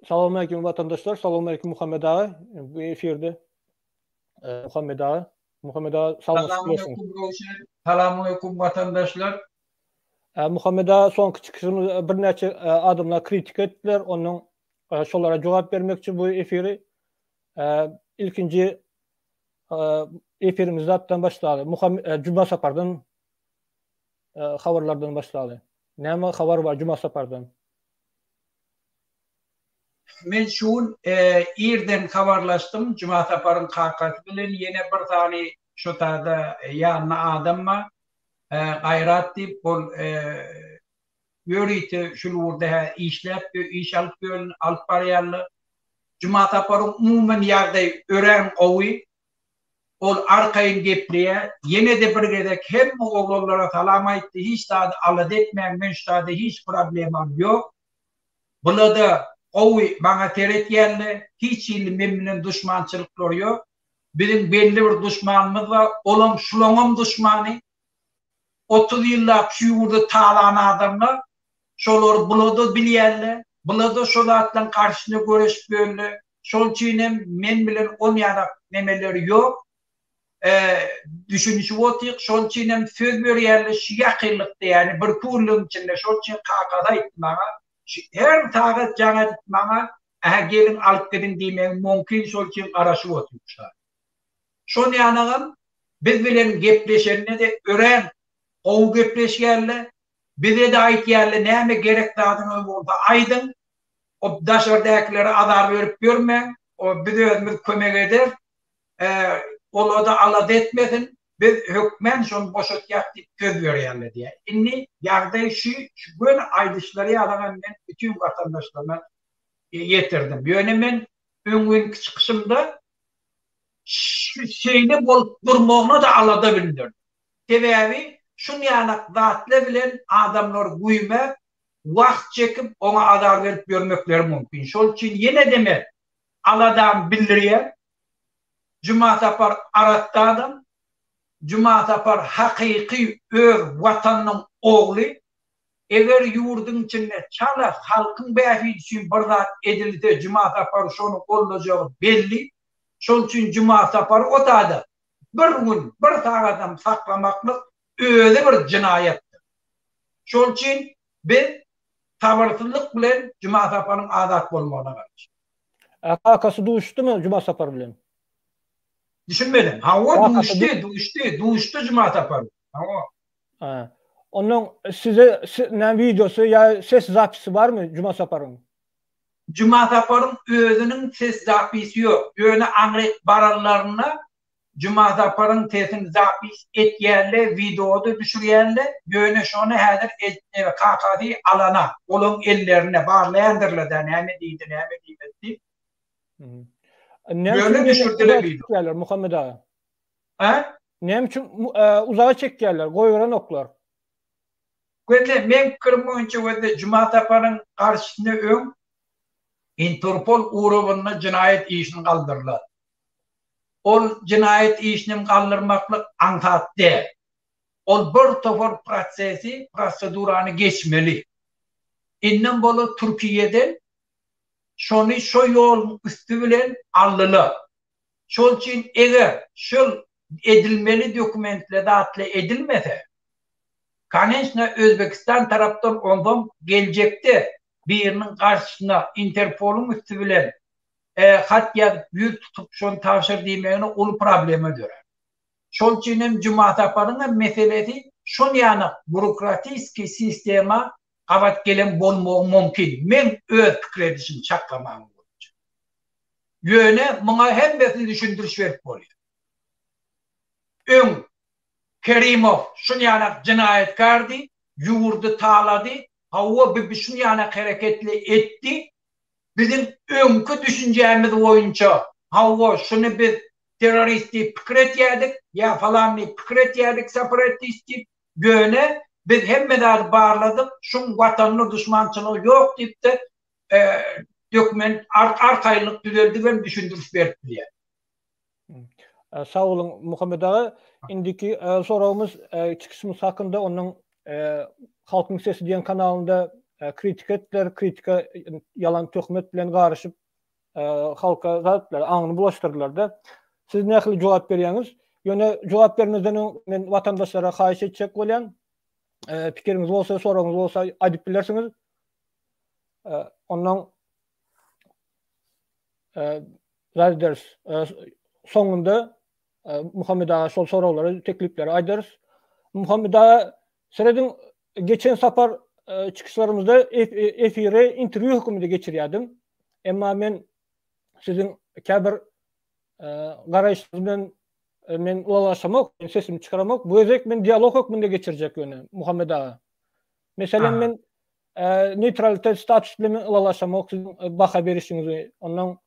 Salam aleýkum watandaşlar, salam aleýkum Muhammet aga. Bu efirde Muhammet aga. Muhammet aga salam aleýkum Röwşen. Salam aleýkum watandaşlar. Muhammet aga soňky çykyşymyz birnäçe adamlar kritika etdiler. Onuň şolara jogap bermekçi bu efiri. Ilkinji efirimizi zatdan başlaly. Muhammet Juma Sapardan habarlardan başlaly. Näme habar bar Juma Sapardan? Men şu gün irden habarlaşdym Juma Saparyň kakasy bilen ýene bir sany şo taýda ýanynda adam bar Gaýrat diýip ol ýörite şul ugurda hä işläp iş alyp ýörün alyp barýarlar. Juma Saparyň umuman ýagdaýy örän gowy. Ol arkaýyn gepleýär. Ýene-de bir gezek hemme oglanlara salam aýtdy, hiç zady alada etmäň, men şu taýda hiç problemam ýok. Bulada gowy maňa seretýänle, hiç hili men bilen duşmançylyklary ýok. Biziň belli bir duşmanymyz bar, olam şulaňam duşmany. 30 ýyllap şu ýurdy talan adamlar, şolary bulada bilýänle, bulada şo zatlaň garşysyna göreşip ýörle. Şol üçin hem men bilen on ýanak nemeleri ýok. Düşünişip otyk. Şol üçin hem söz berýärler şu ýakynlykda ýagny birki günlügiň içinde. Şol üçin kakasy aýtdy maňa. Şu her sagat jaň edip maňa ähä geliň alyp gidiň diýmegi mümkin şol üçin garaşyp otyk şu sagat. Şon ýanagam biz bilen gepleşende-de örän gowy gepleşýärler. Bize-de aýtýarlar näme gerek zadyňyz bolsa aýdyň. O daşardakilere azar berip ýörmäň, o biz özümiz kömek ederis. Ola-da alada etmesin, biz hökmän şony boşatýas diýip söz berýärler diýýär. Indi ýagdaý şu, şu göni aýdyşlary ýalagam men bütin watandaşlaryma ýetirdim. Ýöne men öňňinki çykyşymda şu şeýle bolup durmagyna-da alada bildirdim. Sebäbi şunýanak zatlar bilen adamlar güýmäp, wagt çekip oňa azar berip ýörmekleri mümkin. Şol üçin ýene-de men aladamy bildirýän. Juma Sapar arassa adam. Juma Sapar hakyky öz watanynyň ogly. Eger ýurduň içinde çala halkyň bähbidi üçin bir zat edilse Juma Sapar şony goldajagy belli. Şol üçin Juma Sapary o taýda bir gün, bir sagadam saklamaklyk özi bir jenaýatdyr. Şol üçin biz sabyrsyzlyk bilen Juma Saparyň azat bolmagyna garaşýarys. Kakasy duşdumy Juma Sapar bilen? Düşünmedim. Hawa duşdy, duşdy, duşdy Juma Sapar. Hawa. Ha. Ondan size näme wideosy ýa ses zapisi barmy Juma Saparyň? Juma Saparyň özüniň ses zapisi ýok. Ýöne aňryk baranlarynda Juma Saparyň sesini zapis etýänle, wideoda düşürýänle, ýöne şony häzir kakasy alana, olaň ellerinde, barlaýandyrlar-da näme diýdi, näme diýmedi diýip. Ýöne düşürdiler wideo. Muhammet aga. Hä? Näme üçin uzaga çekýärler, goýberenoklar? Gözle, meň pikirim boýunça gözle, Juma Saparyň garşysyna öň Interpol urubynda jenaýat işini galdyrlar. Ol jenaýat işinem galdyrmaklyk aňsat däl. Ol bir topar prosesi, prosedurany geçmeli. Indem bola Türkiýeden şony şo ýoluň üsti bilen aldylar. Şol üçin eger şol edilmeli dokumentle zatla edilmese, koneçno Özbekistan tarapdan onsoň geljekde biriniň garşysyna Interpolyň üsti bilen hat ýazyp ýüz tutup şony tabşyr diýmegine uly problema dörär. Şol üçin hem Juma Saparyň hem meselesi şol ýanak burokratiskiý sistema gabat gelen bolmagy mümkin. Meň öz pikir edişim çaklamam boýunça. Ýöne muňa hemmesini düşündiriş berip bolýar. Öň Kerimow şun ýanak jenaýatkardy, ýurdy talady, hawa bi şun ýanak hereketli etdi, Biziň öňki düşünjämiz boýunça, hawa, şuny biz terrorist diýip pikir etýärdik, ýa falan diýip pikir etýärdik, separatist diýip, ýöne biz hemme zady barladyk, şuň watanyna duşmançylygy ýok diýip-de, dokument arkaýynlyk düzeldibem düşündiriş berip bilýär. Sag boluň Muhammet aga. Indiki soragymyz çykyşymyz hakynda onuň Halkyň sesi diýen kanalynda kritika etdiler, kritika ýalan töhmet bilen garyşyp halka zat etdiler, aňyny bulaşdyrdylar-da. Siz nähili jogap berýäňiz? Ýöne jogap bermezden öň men watandaşlara haýyş etjek bolýan. Pikiriňiz bolsa, soragyňyz bolsa aýdyp bilersiňiz. Ondan zat ederis. Soňunda Muhammet aga şol soraglary, teklipleri aýdarys. Muhammet aga, serediň, geçen sapar çykyşlarymyzda efiri interwýu hökmünde geçirýärdim. Emma men siziň käbir garaýyşlaryňyz bilen men ylalaşamok, men sesimi çykaramok. Bu gezek men dialog hökmünde geçirjek ýöne, Muhammet aga. Meselem, men neýtralitet status bilen men ylalaşamok siziň baha berişiňizi. Ondan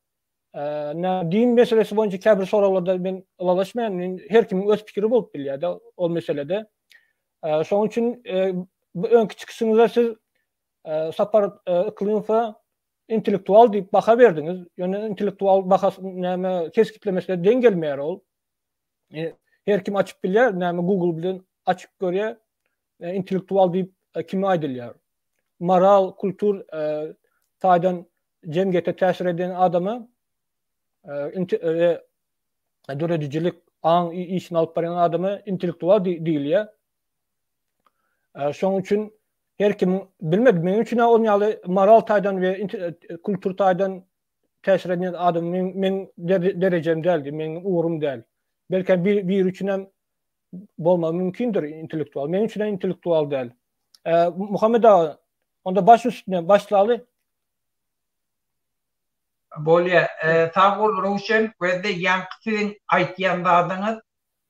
Nä din meselesi boýunça käbir soraglarda men ylalaşmaýan, men her kimiň öz pikiri bolup bilýär-de ol meselede. Şonuň üçin bu öňki çykyşyňyzda siz Sapar Yklymowa intellektual diýip baha berdiňiz. Ýöne intellektual bahasy näme kesgitlemesine deň gelmeýär ol. Her kim açyp bilýär, näme Google bilen açyp görýär. Intellektual diýip kime aýdylýar? Moral, kultur taýdan jemgyýete täsir eden adama we döredijilik, aň işini alyp barýan adama intellektual diýilýär. Şonuň üçin her kimiň bilmedim, meniň üçin onuň ýaly moral taýdan we kultur taýdan täsir edýän adam meň derejem däldi, meň ugrum däl. Belki biri üçin hem bolmagy mümkindir intellektual. Meniň üçin hem intellektual däl. Muhammet aga, onda baş üstüne başlaly. Bolýa. Sag bol Röwşen. Gözde ýaňky siziň aýtýan zadyňyz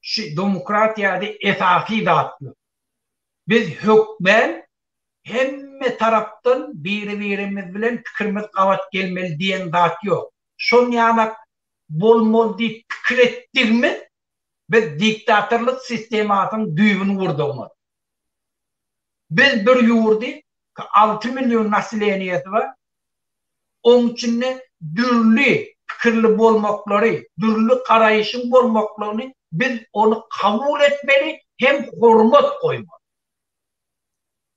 şu demokratiýada esasy zatlar. Biz hökmän hemme tarapdan biri-birimiz bilen pikirimiz gabat gelmeli diýen zat ýok. Şon ýanak bolmaly diýip pikir etdigimiz biz diktatorlyk sistemasynyň düýbüni gurdugymyz. Biz bir ýurdy 6 million naseleniýesi bar, oň içinde dürli pikirli bolmaklary, dürli garaýşyň bolmaklygyny biz ony kabul etmeli hem hormat goýmaly.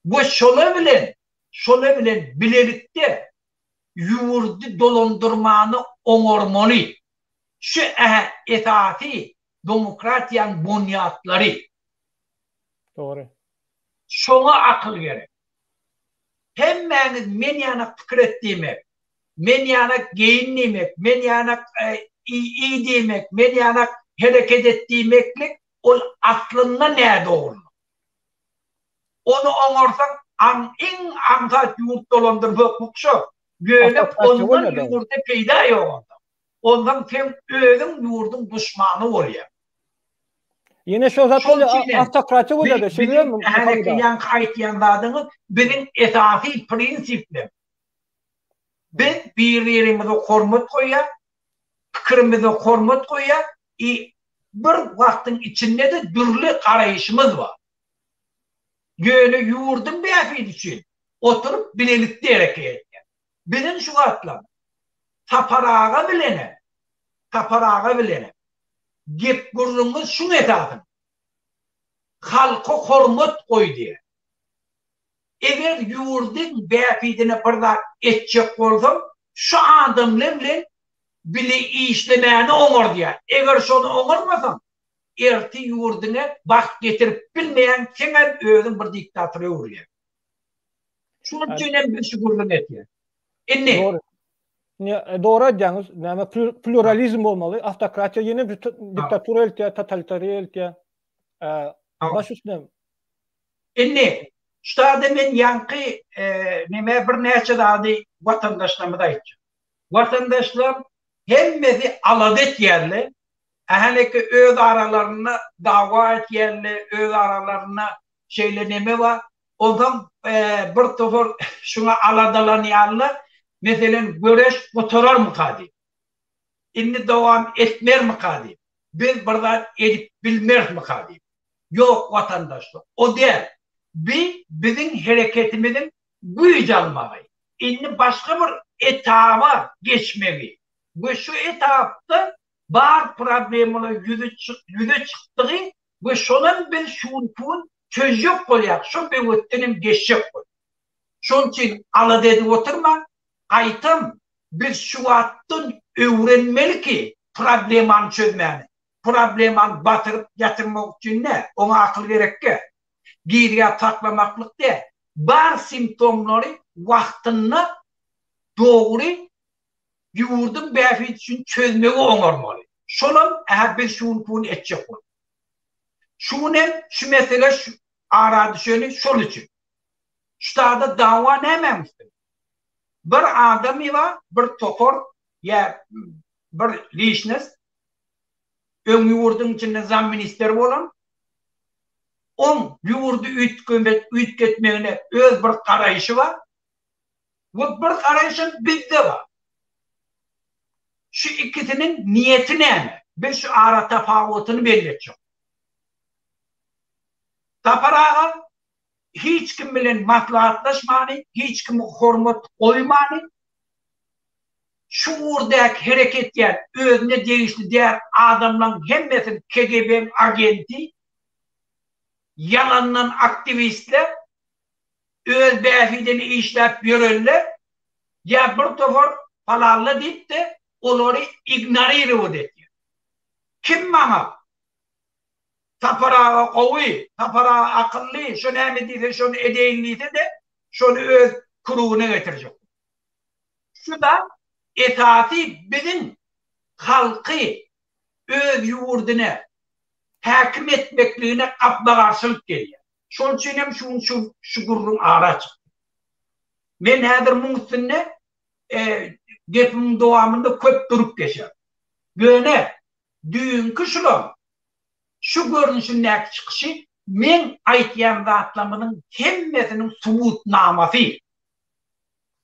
We şolar bilen, şolar bilen bilelikde ýurdy dolandyrmany oňarmaly. Şu esasy demokratiýaň bonýatlary. Dogry. Şoňa akyl gerek. Hemmäňiz men ýanak pikir et diýmek, men ýanak geýin diýmek, men ýanak iý diýmek, men ýanak hereket et diýmeklik ol aslynda nädogrulyk. Ony oňarsaň aň iň aňsat ýurt dolandyrmaklyk şo. Ýöne ondan ýurda peýda ýok onda. Ondan sen özüň ýurduň duşmany bolýaň. Ýene şo zat bolýar, awtokratiýa bolýar-da, şeýle dälmi? Häzirki ýaňky aýtýan zadyňyz biziň esasy prinsipler. Biz bir-birimize hormat goýýas, pikirimize hormat goýýas i bir wagtyň içinde-de dürli garaýşymyz bar. Ýöne ýurduň bähbidi üçin oturyp bilelikde hereket edýäs. Biziň şu wagtlar Sapar aga bilenem, Sapar aga bilenem gep gürrüňimiz şuň esasynda. Halka hormat goý diýýär. Eger ýurduň bähbidine bir zat etjek bolsaň, şu adamlar bilen bile işlemäni oňar diýýär. Eger şony oňarmasaň, ertir ýurduňa bagt getirip bilmeýäň, seňem özüň bir diktatora öwrülýäň. Şonuň üçin hem biz şu gürrüňi etýäs. Indi. Dogry. Dogry aýdýaňyz. Näme pluralizm bolmaly. Awtokratiýa ýene bir diktatura eltýär, totalitariýa eltýär. Baş üstüne. Indi şu taýda men ýaňky neme birnäçe zady watandaşlarymyza aýtjak. Watandaşlar hemmesi alada etýärler. Häleki öz aralarynda dawa etýärler, öz aralarynda şeýle neme bar. Onsoň bir topar şuňa aladalanýarlar, meselem, göreş gutararmyka diýip. Indi dowam etmermika diýip. Biz bir zat edip bilmerismika diýip. Ýok, watandaşlar, o däl. Bi biziň hereketimiziň güýç almagy, indi başga bir etaba geçmegi we şu etapda bar problemalar ýüze çykdygy we şonam biz şu günki gün çözjek bolýarys, şo böwetden hem geçjek bolýarys. Şonuň üçin alada edip oturma, gaýtam biz şu wagtdan öwrenmeli ki problemany çözmäni. Problemany batyryp ýatyrmak üçin däl, oňa akyl gerekge. Gizgäp saklamaklyk däl. Bar simptomlary wagtynda dogry ýurduň bähbidi üçin çözmegi oňarmaly. Şolam ähä biz şu günki gün etjek bolup. Şu gün hem şu mesele ara düşeni şol üçin. Şu taýda dawa nämäň üstünde? Bir adamy bar, bir topar ýa bir liçnost öň ýurduň içinde zamministr bolan, oň ýurdy üýtgetmegine öz bir garaýşy bar we bir garaýşam bizde bar. Şu ikisiniň niýeti näme? Biz şu ara tapawutyny belli etjek. Sapar aga hiç kim bilen maslahatlaşmany, hiç kimi hormat goýmany, şu ugurdaky hereket edýän özüne degişli däl adamlaň hemmesini KGB-iň agenti, ýalandan aktiwistler, öz bähbidini işläp ýörenler ýa bir topar palalla diýip-de olary ignorirowat edýär. Kim maňa Sapar aga gowy, Sapar aga akylly, şo näme diýse şony edeýin diýse-de, şony öz krugyna getirjek. Şu-da esasy biziň halky öz ýurdyna häkim etmekligine gapma-garşylyk gelýär. Şol üçin hem şu gün şu şu gürrüň ara çykdy. Men häzir muň üstünde gepimiň dowamynda köp durup geçerin. Ýöne düýnki şulaň şu görnüşindäki çykyşy meň aýtýan zatlarymyzyň hemmesiniň subutnamasy.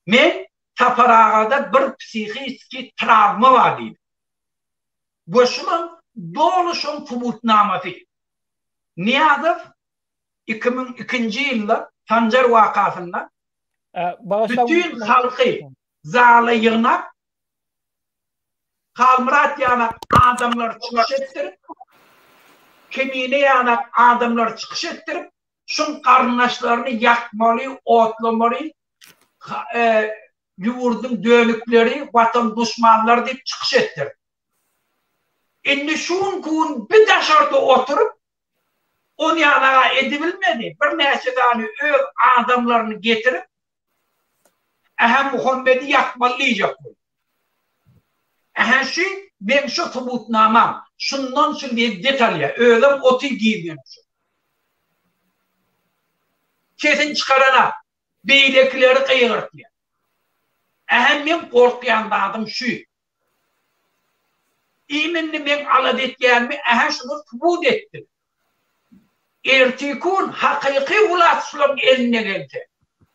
Men Sapar agada bir psihiski trawma bar diýdim. We şulam doly şoň subutnamasy. Nyýazow 2002-nji ýylda Sanjar wakasynda bütin halky zala ýygnap, Halmyrat ýanak adamlary çykyş etdirip, Kemine ýanak adamlary çykyş etdirip, şuň garyndaşlaryny ýakmaly, otlamaly, ýurduň dönükleri, watan duşmanlary diýip çykyş etdirdi. Indi şu günki gün bir daşarda oturyp, ony ýanaga edibilmedi. Birnäçe sany öz adamlaryny getirip, Ähä Muhammedi ýakmaly diýjek boldy. Ähä şu meň şu subutnamam. Şundan şu lezzet alýar. Özem oty gizlenip şu. Sesini çykarana beýlekileri gygyrtýar. Ähä meň gorkýan zadym şu. Imindi meň alada etýänimi ähä şular subut etdiler. Ertikun hakyky wlast şularyň eline gelse,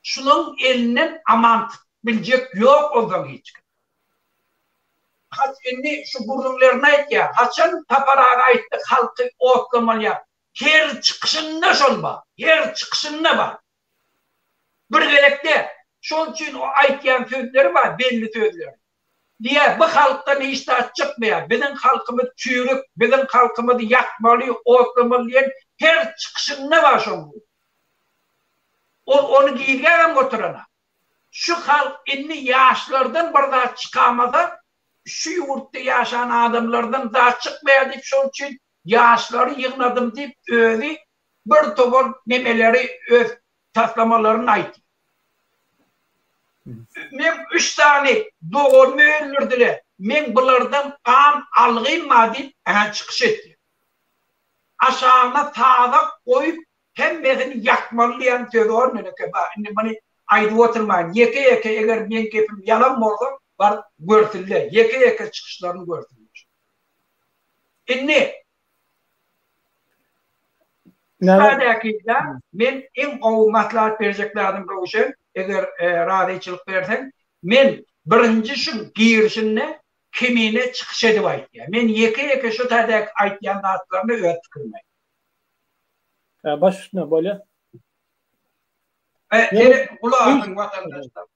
şularyň elinden aman tutup biljek ýok onsoň hiç kim. Haç indi şu gürrüňlerini aýtýar. Haçan Sapar aga aýtdy halky otlamaly ýa her çykyşynda şol bar. Her çykyşynda bar. Bir gezek däl. Şol üçin o aýtýan sözleri bar belli sözleri. Diýýär, bu halkdan hiç zat çykmaýar, biziň halkymyz çüýrük, biziň halkymyzy ýakmaly, otlamaly diýen her çykyşynda bar şoň. Ol ony gizläbem oturana. Şu halk indi ýaşlardan bir zat çykamasa, şu ýurtda ýaşan adamlardan zat çykmaýar diýip, şoň üçin ýaşlary ýygnadym diýip, özi bir topar nemeleri öz taslamalaryny aýtýar. Meň üç sany doganymy öldürdiler, meň bulardan gan algym bar diýip, ähä çykyş etdi. Aşagyna sazak goýup, hemmesini ýakmaly diýen sözi bar meneke bar. Indi muny aýdyp oturmaýyn. Ýeke-ýeke eger meň gepim ýalan bolsa, baryp görsünler. Ýeke-ýeke çykyşlaryny görsünler. Indi Şuradäki-de men iň gowy maslahat berjek zadym Röwşen, eger razyçylyk berseň, men birinji şu girişinde Kemine çykyş edip aýtýan. Men ýeke-ýeke şu taýdaky aýtýan zatlarymy öz pikirimi aýtýan. Baş üstüne bolýa. Seni gulak asyň watandaşlar.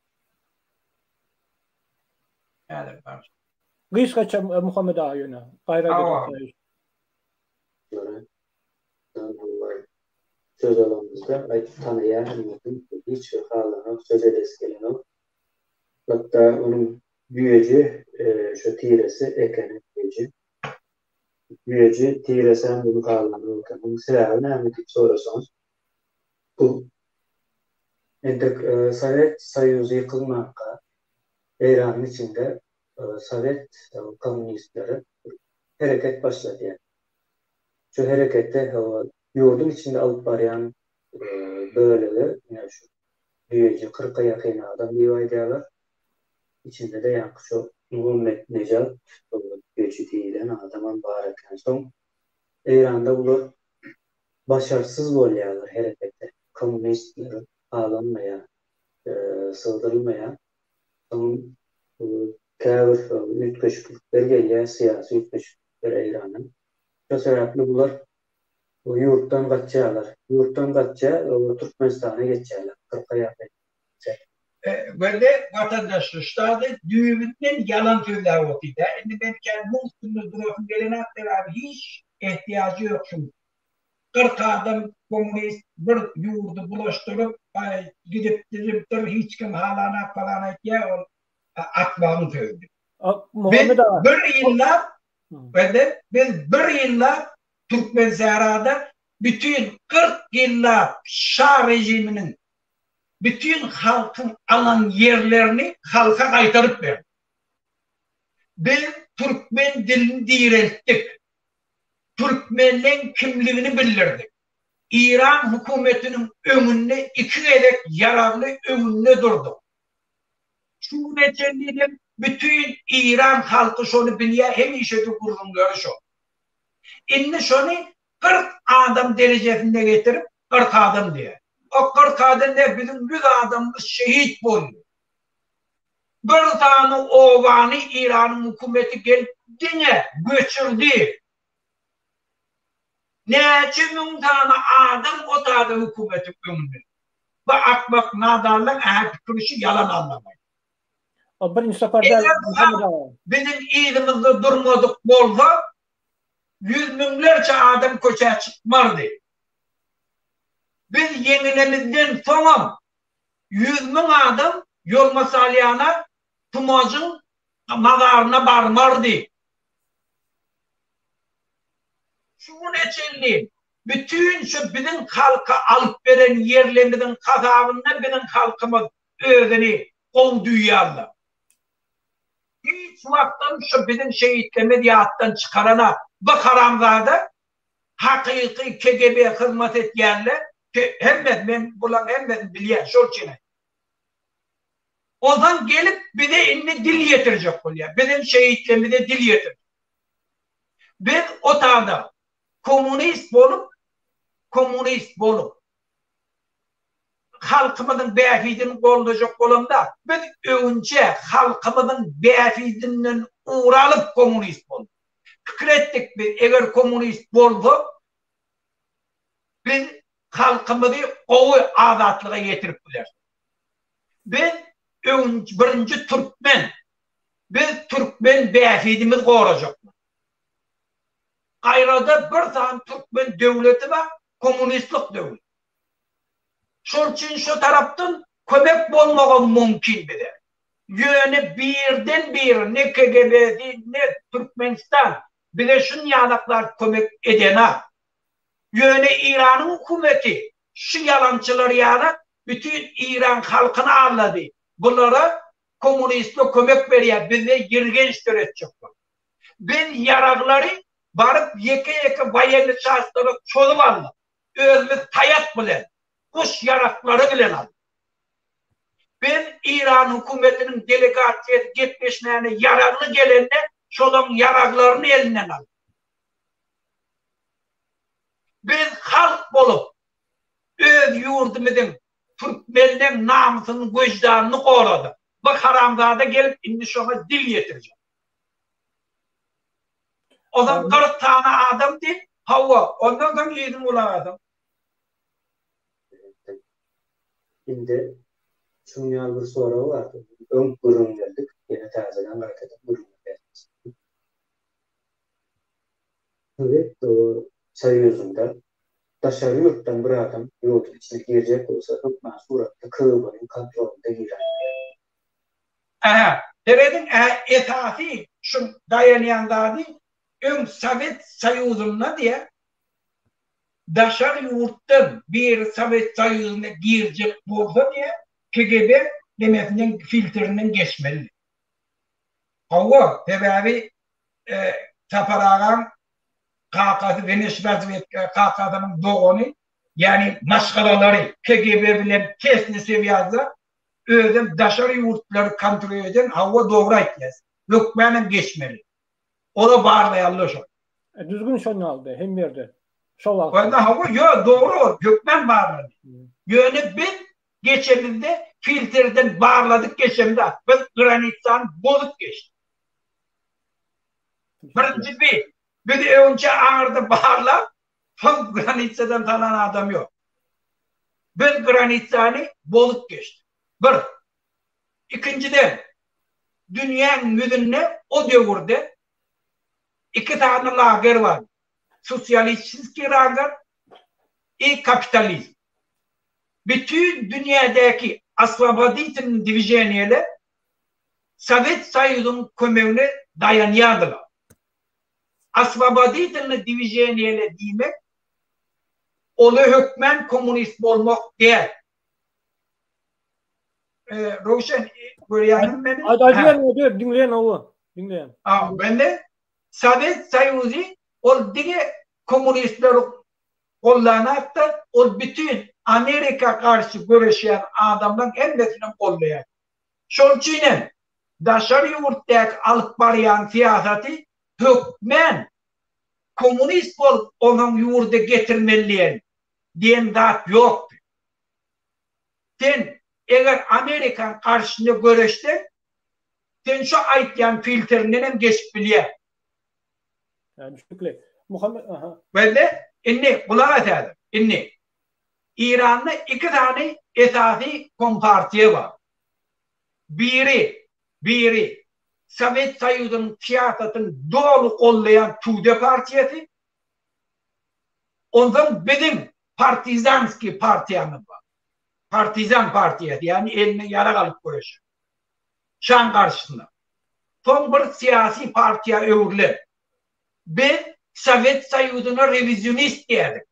Häzir bar. Gysgaça Muhammet aga ýöne gaýrat edip. Söz alanymyzda aýdyp tanaýar hemmesini, hiç bir halanok, söz edesi gelenok. Hatda onuň güýeji şo tiresi ekeni güýeji. Güýeji tiresem muny halanok eken. Munuň sebäbi näme diýip sorasaňyz, bu entek Sowet Soýuzy ýykylmanka Eýranyň içinde sowet kommunistleri hereket başladýar. Şu hereketde ýurduň içinde alyp barýan bölegi ine şu düýeji kyrka ýakyn adam diýip aýdýarlar. Içinde-de ýaňky şu Muhammet Nejat düýeji diýlen adamam bar eken. Soň Eýranda bular başarsyz bolýarlar herekete. Kommunistler halanmaýar, sygdyrylmaýar. Soň käbir üýtgeşiklikler gelýär, syýasy üýtgeşiklikler Eýranda. Şo sebäpli bular ýurtdan gaçýarlar. Ýurtdan gaçýar, Türkmenistana geçýärler. Kyrka ýakyn. Weli watandaşlar ştady düýbünden ýalan sözläp otyda. Indi men kän muň üstünde durasym gelenok sebäbi hiç ehtiýajy ýok şuň. 40 adam kommunist bir ýurdy bulaşdyryp gidip dizipdir hiç kim halanak falan aýtýar ol akmagyň sözi. Biz bir ýyllap Weli biz bir ýyllap Türkmensährada bütin 40 ýyllap şa režiminiň bütin halkyň alan ýerlerini halka gaýtaryp berdik. Biz türkmen dilini direltdik. Türkmenleň kimligini bildirdik. Iran hökümetiniň öňünde iki gezek ýaragly öňünde durduk. Şu güne çenlinem bütin Iran halky şony bilýär, hemişe-de gürrüňleri şo. Indi şony 40 adam derejesinde getirip, 40 adam diýýär. O 40 adam ne, biziň 100 adamymyz şehit boldy. Bir sany obany Iranyň hökümeti gelip diňe göçürdi. Näçe müň sany adam o taýda hökümetiň öňünde. Bu akmak nadanlaň ähä pikiri şu ýalan aldamaý. O birinji sapar däl Muhammet aga. Biziň yzymyzda durmadyk bolsa ýüz müňlerçe adam köçä çykmardy. Biz ýeňilemizden soňam 100 müň adam Ýolmasalýana Tumajyň mazaryna barmardy. Şu güne çenli bütin şu biziň halka alyp beren ýerlemiziň hasabynda biziň halkymyz özüni gowy duýýarlar. Hiç wagtam şu biziň şehitlerimiz ýatdan çykarana bu haramzada hakyky KGB hyzmat etýänler hemmesi men bulaň hemmesini bilýän şol üçin aýtdym. Onsoň gelip bize indi dil ýetirjek bolýar. Biziň şehitlerimize dil ýetirjek. Biz o tada kommunist bolup, kommunist bolup halkymyzyň bähbidini goldajak bolanda, biz öňünçe halkymyzyň bähbidinden ugur alyp kommunist bolduk. Pikir etdik biz, eger kommunist bolsak, biz halkymyzy gowy azatlyga ýetirip bileris. Biz öň birinji türkmen. Biz türkmen bähbidimiz gorajak. Gaýrada bir sany türkmen döwleti bar, kommunistlik döwlet. Şol üçin şu tarapdan kömek bolmagam mümkin bize. Ýöne birden bir ne KGB-si ne Türkmenistan bize şunýalaklar kömek edenak. Ýöne Iranyň hökümeti şu ýalançylar ýalak bütin Iran halkyny aldady. Bulara kommunistler kömek berýär bizde ýirgenç döretjek bolup. Biz ýaraglary baryp ýeke-ýeke waýenny çastlara çozup aldyk. Özümiz taýak bilen, guş ýaraklary bilen aldyk. Biz Iran hökümetiniň delegasiýasy gepleşmäne ýaragly gelende şolaň ýaraglaryny elinden aldyk. Biz halk bolup öz ýurdumyzyň türkmenleň namysyny wejdanyny goradyk. Bu haramzada gelip indi şoňa dil ýetirjek. Ozal 40 sany adam diýip, hawa, ondan soň yzyny gulak asyň. Indi şunuň ýaly bir sorag bar. Öň gürrüň berdik, ýene täzeden gaýtadan gürrüň berýäris. Sowet Soýuzynda. Daşary ýurtdan bir adam ýurduň içine girjek bolsa hökman suratda KGB-niň kontrolynda girer. Ähä, serediň, ä esasy şu daýanýan zady öň Sowet Soýuzynda diýä, daşary ýurtdan biri Sowet Soýuzyna girjek bolsa diýä, KGB nemesinden filtrinden geçmeli. Hawa, sebäbi Sapar agaň kakasy Weneş razwedka, kakasynyň dogany, ýagny maşgalalary KGB bilen tesni swýazda, özem daşary ýurtlary kontrol eden, hawa dogry aýtýas. Hökmänam geçmeli. Ola barlaýarlar şo. Düzgün şonda aldy hemme ýerde. Şo wagt. Onda hawa ýo dogry ol hökmän barlady. Ýöne biz geçemizde filtrden barladyk geçemizde biz granitsany bozup geçdik. Birinji bi bizi öňçe aňyrda barlap soň granitsadan salan adam ýok. Biz granitsany bozup geçdik. Bir. Ikinjiden dünýäň ýüzünde o döwürde iki sany lager bar. Sosialistiskiý lager i kapitalizm. Bütin dünýädäki oswoboditelnyý dwiženiýeler Sowet Soýuzynyň kömegine daýanýardylar. Oswoboditelnyý dwiženiýeler diýmek, ola hökmän kommunist bolmak däl. Röwşen, görýäňizmi meni? Aýt, aýdyber, aýdyber, diňleýän hawa, diňleýän. Ha, bende Sowet Soýuzy ol diňe kommunistleri gollanakda, ol bütin Amerika garşy göreşýän adamlaryň hemmesinem gollaýar. Şonuň üçin hem daşary ýurtdaky alyp barýan syýasaty hökmän kommunist bolup onsoň ýurda getirmeli diýen diýen zat ýokdy. Sen eger Amerikaň garşyna göreşseň, sen şu aýtýan filtrinden hem geçip bilýäň. Hä, düşnükli. Muhammet, aha. Welle, indi gulak as häzir. Indi Iranda iki sany esasy kompartiýa bar. Biri, biri Sowet Soýuzynyň syýasatyny doly gollaýan Tude partiýasy. Onsoň biziň partizanskiý partiýamyz bar. Partizan partiýasy, ýagny eline ýarag alyp göreşen. Şaň garşysyna. Soň bir syýasy partiýa öwrülen. Biz Sowet Soýuzyna rewizionist diýerdik.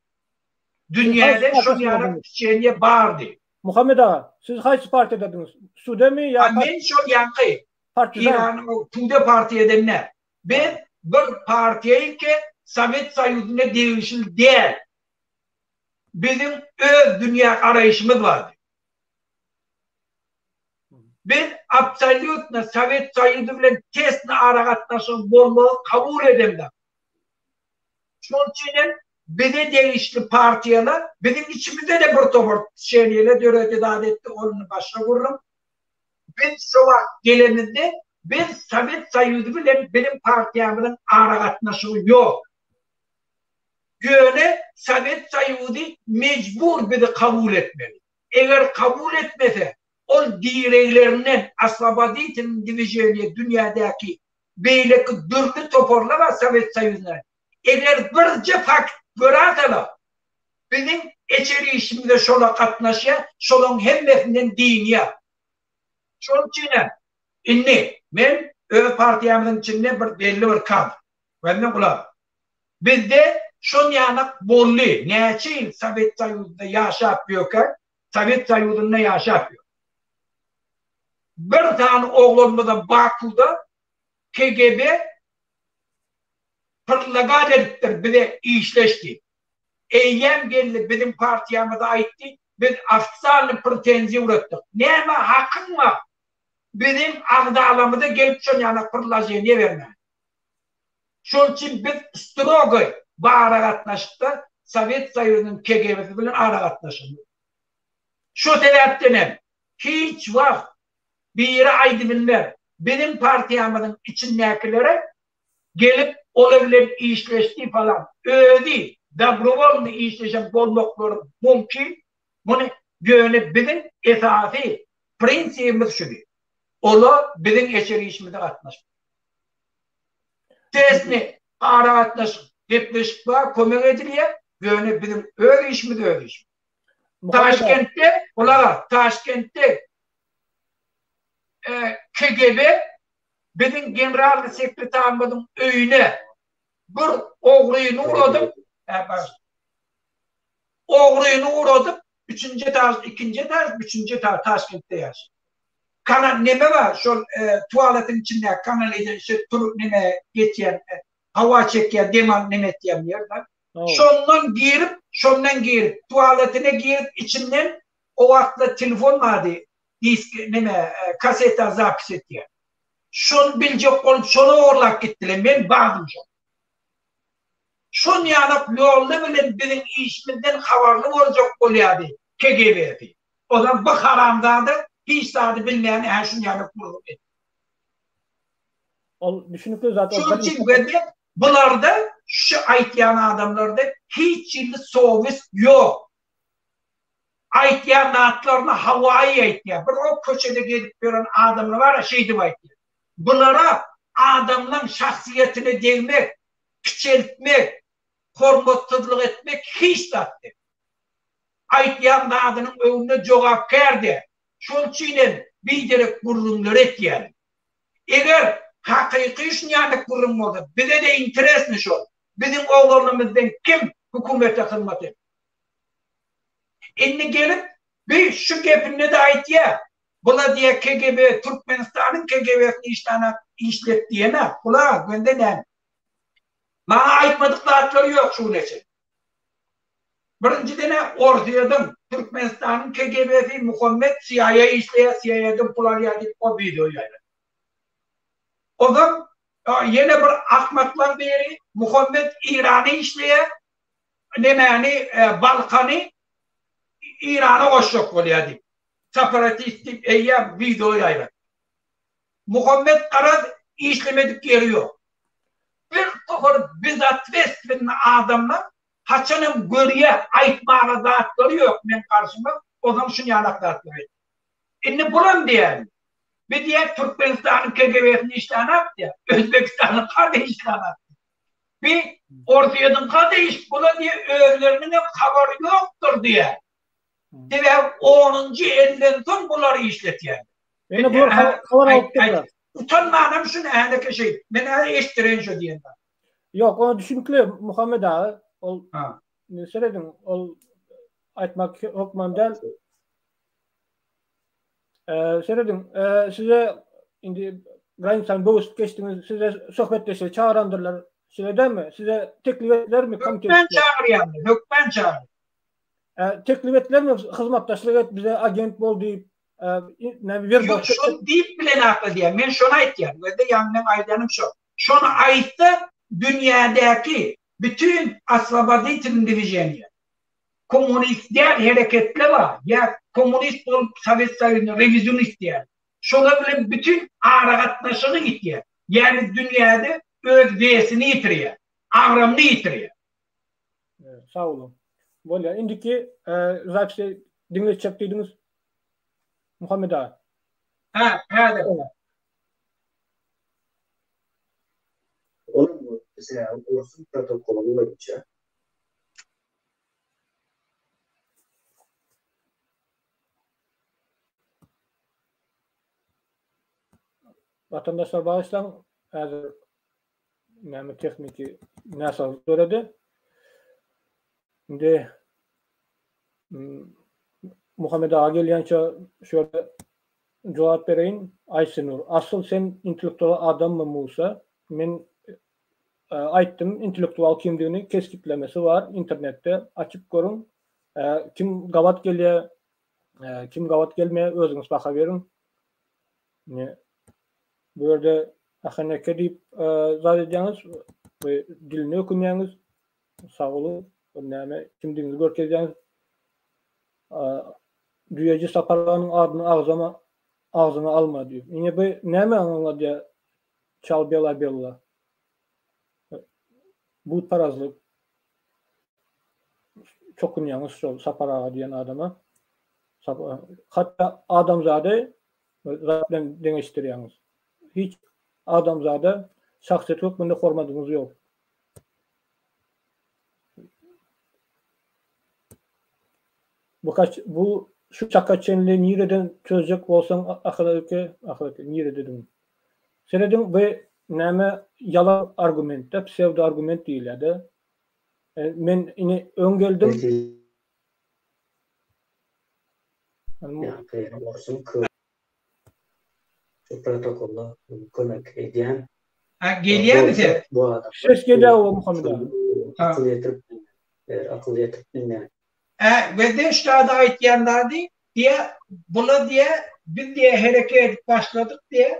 Dünýäde şol ýaly tçeniýe bardy. Muhammet aga, siz haýsy partiýadadyňyz? Tudemi ýa A men şol ýaňky Partizan. Iranyň Tude partiýadan däl. Biz bir partiýa ki Sowet Soýuzyna degişli däl. Biziň öz dünýä garaýşymyz bardy. Biz absolýutno Sowet Soýuzy bilen tesni aragatnaşygyň bolmagy kabul edemzok. Şonuň üçin hem bize degişli partiýalar, biziň içimizde-de bir topar tçeniýeler döredi, zat etdi, ol indi başga gürrüň. Biz şo wagt gelenimizde biz Sowet Soýuzy bilen biziň partiýamyzyň aragatnaşygy ýok. Ýöne Sowet Soýuzy mejbur bizi kabul etmeli. Eger kabul etmese, ol direglerinden oswoboditelnyý dwiženiýe dünýädäki beýleki dürli toparlar bar Sowet Soýuzynda. Eger birje fakt göräseler, biziň eçer işimize şolar gatnaşýar, şolaryň hemmesinden dynýar. Şonuň üçin hem indi men öz partiýamyzyň içinde bir belli bir kadr. Benden gulak. Bizde şon ýanak boldy. Näçe ýyl Sowet Soýuzynda ýaşap ýörkäk, Sowet Soýuzynda ýaşap ýör. Bir sany oglanymyzam Bakuda KGB predlagat edipdir bize işleş diýip. Eýýäm geldi biziň partiýamyza aýtdy, biz ofitsialnyý pretenziýa ugratdyk. Näme hakyň bar biziň agzalarymyza gelip şon ýanak predlaženiýe bermäge. Şol üçin biz strogoý bu aragatnaşykda Sowet Soýuzynyň KGB-si bilen aragatnaşygymyz. Şo sebäpden hem hiç wagt biri aýdybilmez, biziň partiýamyzyň içindäkilere gelip olar bilen işleşdi falan. Özi dobrowolnyý işleşen bolmaklary mümkin. Muny ýöne biziň esasy prinsibimiz şudy. Olar biziň eşer işimize gatnaşmaly. Tesni aragatnaşyk, gepleşik bar, kömek edilýär. Ýöne biziň öz işimiz öz işimiz. Taşkentde, gulak as, Taşkentde KGB biziň generalnyý sekretarymyzyň öýüne bir ogryny ugradyp, ogryny ugradyp, üçünji etaž, ikinji etaž, üçünji etaž Taşkentde ýaşaýar. Kana neme bar, şol tualetiň içindäki kanaliza şu tur neme geçýän, hawa çekýän, dem al neme etýän ýer bar. Şondan girip, şondan girip, tualetine girip içinden o wagtlar telefon bardy, disk neme kaseta zapis etýän. Şony biljek bolup şony ogurlap gitdiler, men bardym şo. Şon ýalak ýolda bilen biziň işimizden habarly boljak bolýardy KGB-si. Ozal bu haramzada hiç zady bilmeýän ä şun ýalak gürrüň etdi. Ol düşünikli zat ol. Şonuň üçin gözle bularda şu aýtýan adamlarda hiç hili sowest ýok. Aýtýan zatlaryny hawaýy aýtýar. Bir o köçede gezip ýören adamlar bar-a şeýdip aýtýar. Bulara adamlaň şahsyýetine degmek, kiçeltmek, hormatsyzlyk etmek hiç zat däl. Aýtýan zadynyň öňünde jogapkär däl. Şol üçin hem biderek gürrüňleri etýärler. Eger hakyky şunýalyk gürrüň bolsa, bize-de interesny şol. Biziň oglanlarymyzdan kim hökümete hyzmat etdi? Indi gelip bi şu gepinde-de aýtýar, Bula diýýär KGB, Türkmenistanyň KGB-sini işlänok, işlet diýenok. Bula gönden näme? Maňa aýtmadyk zatlary ýok şu güne çenli. Birinjiden-ä Orsýetiň, Türkmenistanyň KGB-si Muhammet CIA işleýär, CIA-dan pul alýar diýip o wideo ýaýratdy. Ozal ýene bir akmaklaň biri Muhammet Irana işleýär, nemäni Balkany Irana goşjak bolýar diýip. Separatist diýip eýýäm wideo ýaýratdy. Muhammet garaz işlemedik ýeri ýok. Bir topar bezotwestwenny adamlar haçanam görýä aýtmaga zatlary ýok meň garşyma ozal şunýalak zatlar aýtdy. Indi bulam diýýär. Bi diýýär Türkmenistanyň KGB-sinde işlänok diýýär. Özbegistanyňka-da işlänok diýýär. Bi Orsýetiňka-da iş bula diýýär özleriniňem habary ýokdur diýýär. Sebäbi onunjy elden soň bulary işletýärler. Ýöne bular habar alypdyrlar. Utanmanam şuny häleke şeý. Men hä eşitdireýin şo diýen zat. Ýok, o düşünikli Muhammet aga. Ol serediň, ol aýtmak hökman däl. Serediň, size indi granisany böwsüp geçdiňiz, size söhbetdeşlige çagyrandyrlar. Şeýle dälmi? Size teklip etdilermi komitet? Hökmän çagyrýarlar, hökmän çagyrýar. Teklip etdilermi hyzmatdaşlyk et, bize agent bol diýip, näme werbowka. Ýok, şony diýip bilenakla diýýän. Men şony aýtýan. Gözde ýaňy meň aýdanym şo. Şony aýtsa dünýädäki bütin oswoboditelnyý dwiženiýe, kommunist däl hereketler bar, ýa kommunist bolup Sowet Soýuzyna rewizionist diýýär. Şolar bilen bütin aragatnaşygy ýitýär. Ýagny dünýäde öz wesini ýitirýär, agramyny ýitirýär. Sag boluň. Bolýar. Indiki zapisi diňletjek diýdiňiz. Muhammet aga. Hä, häzir. Onuň sebäbi orsuň protokoly boýunça. Watandaşlar bagyşlaň, häzir näme tehniki näsazlyk döredi. Indi Muhammet aga gelýänçä şu ýerde jogap bereýin. Aýsenur, asyl sen intellektual adammy Musa? Men aýtdym intellektual kimdigini kesgitlemesi bar internetde açyp görüň. Kim gabat gelýär, kim gabat gelmeýär özüňiz baha beriň. Bu ýerde aheneke diýip zat edýäňiz we diline ökünýäňiz. Sag boluň. Bu näme kimdigiňizi görkezýäňiz. Düýeji Sapar aganyň adyny agzama agzyňa alma diýip. Ine bu näme aňladýar çal bela bella. Butparazlyk. Çokunýaňyz şol Sapar aga diýen adama. Hatda adamzady zat bilen deňeşdirýäňiz. Hiç adamzada şahsyýet hökmünde hormatyňyz ýok. Bu kaç bu şu çaka çenli nireden çözjek bolsaň ahyl eke ahyl eke nire dedim. Serediň bu näme ýalan argument-de psewdo argument diýilýär-de. Men ine öň geldim. Şu protokolla kömek edýän. Ha gelýärmi ses? Bu adam. Ses gelýär o Muhammet aga. Akyl ýetirip bilmeýän. Akyl ýetirip bilmeýän. Ä wede ştada aýtýan zady diýä bula diýä biz diýä hereket edip başladyk diýä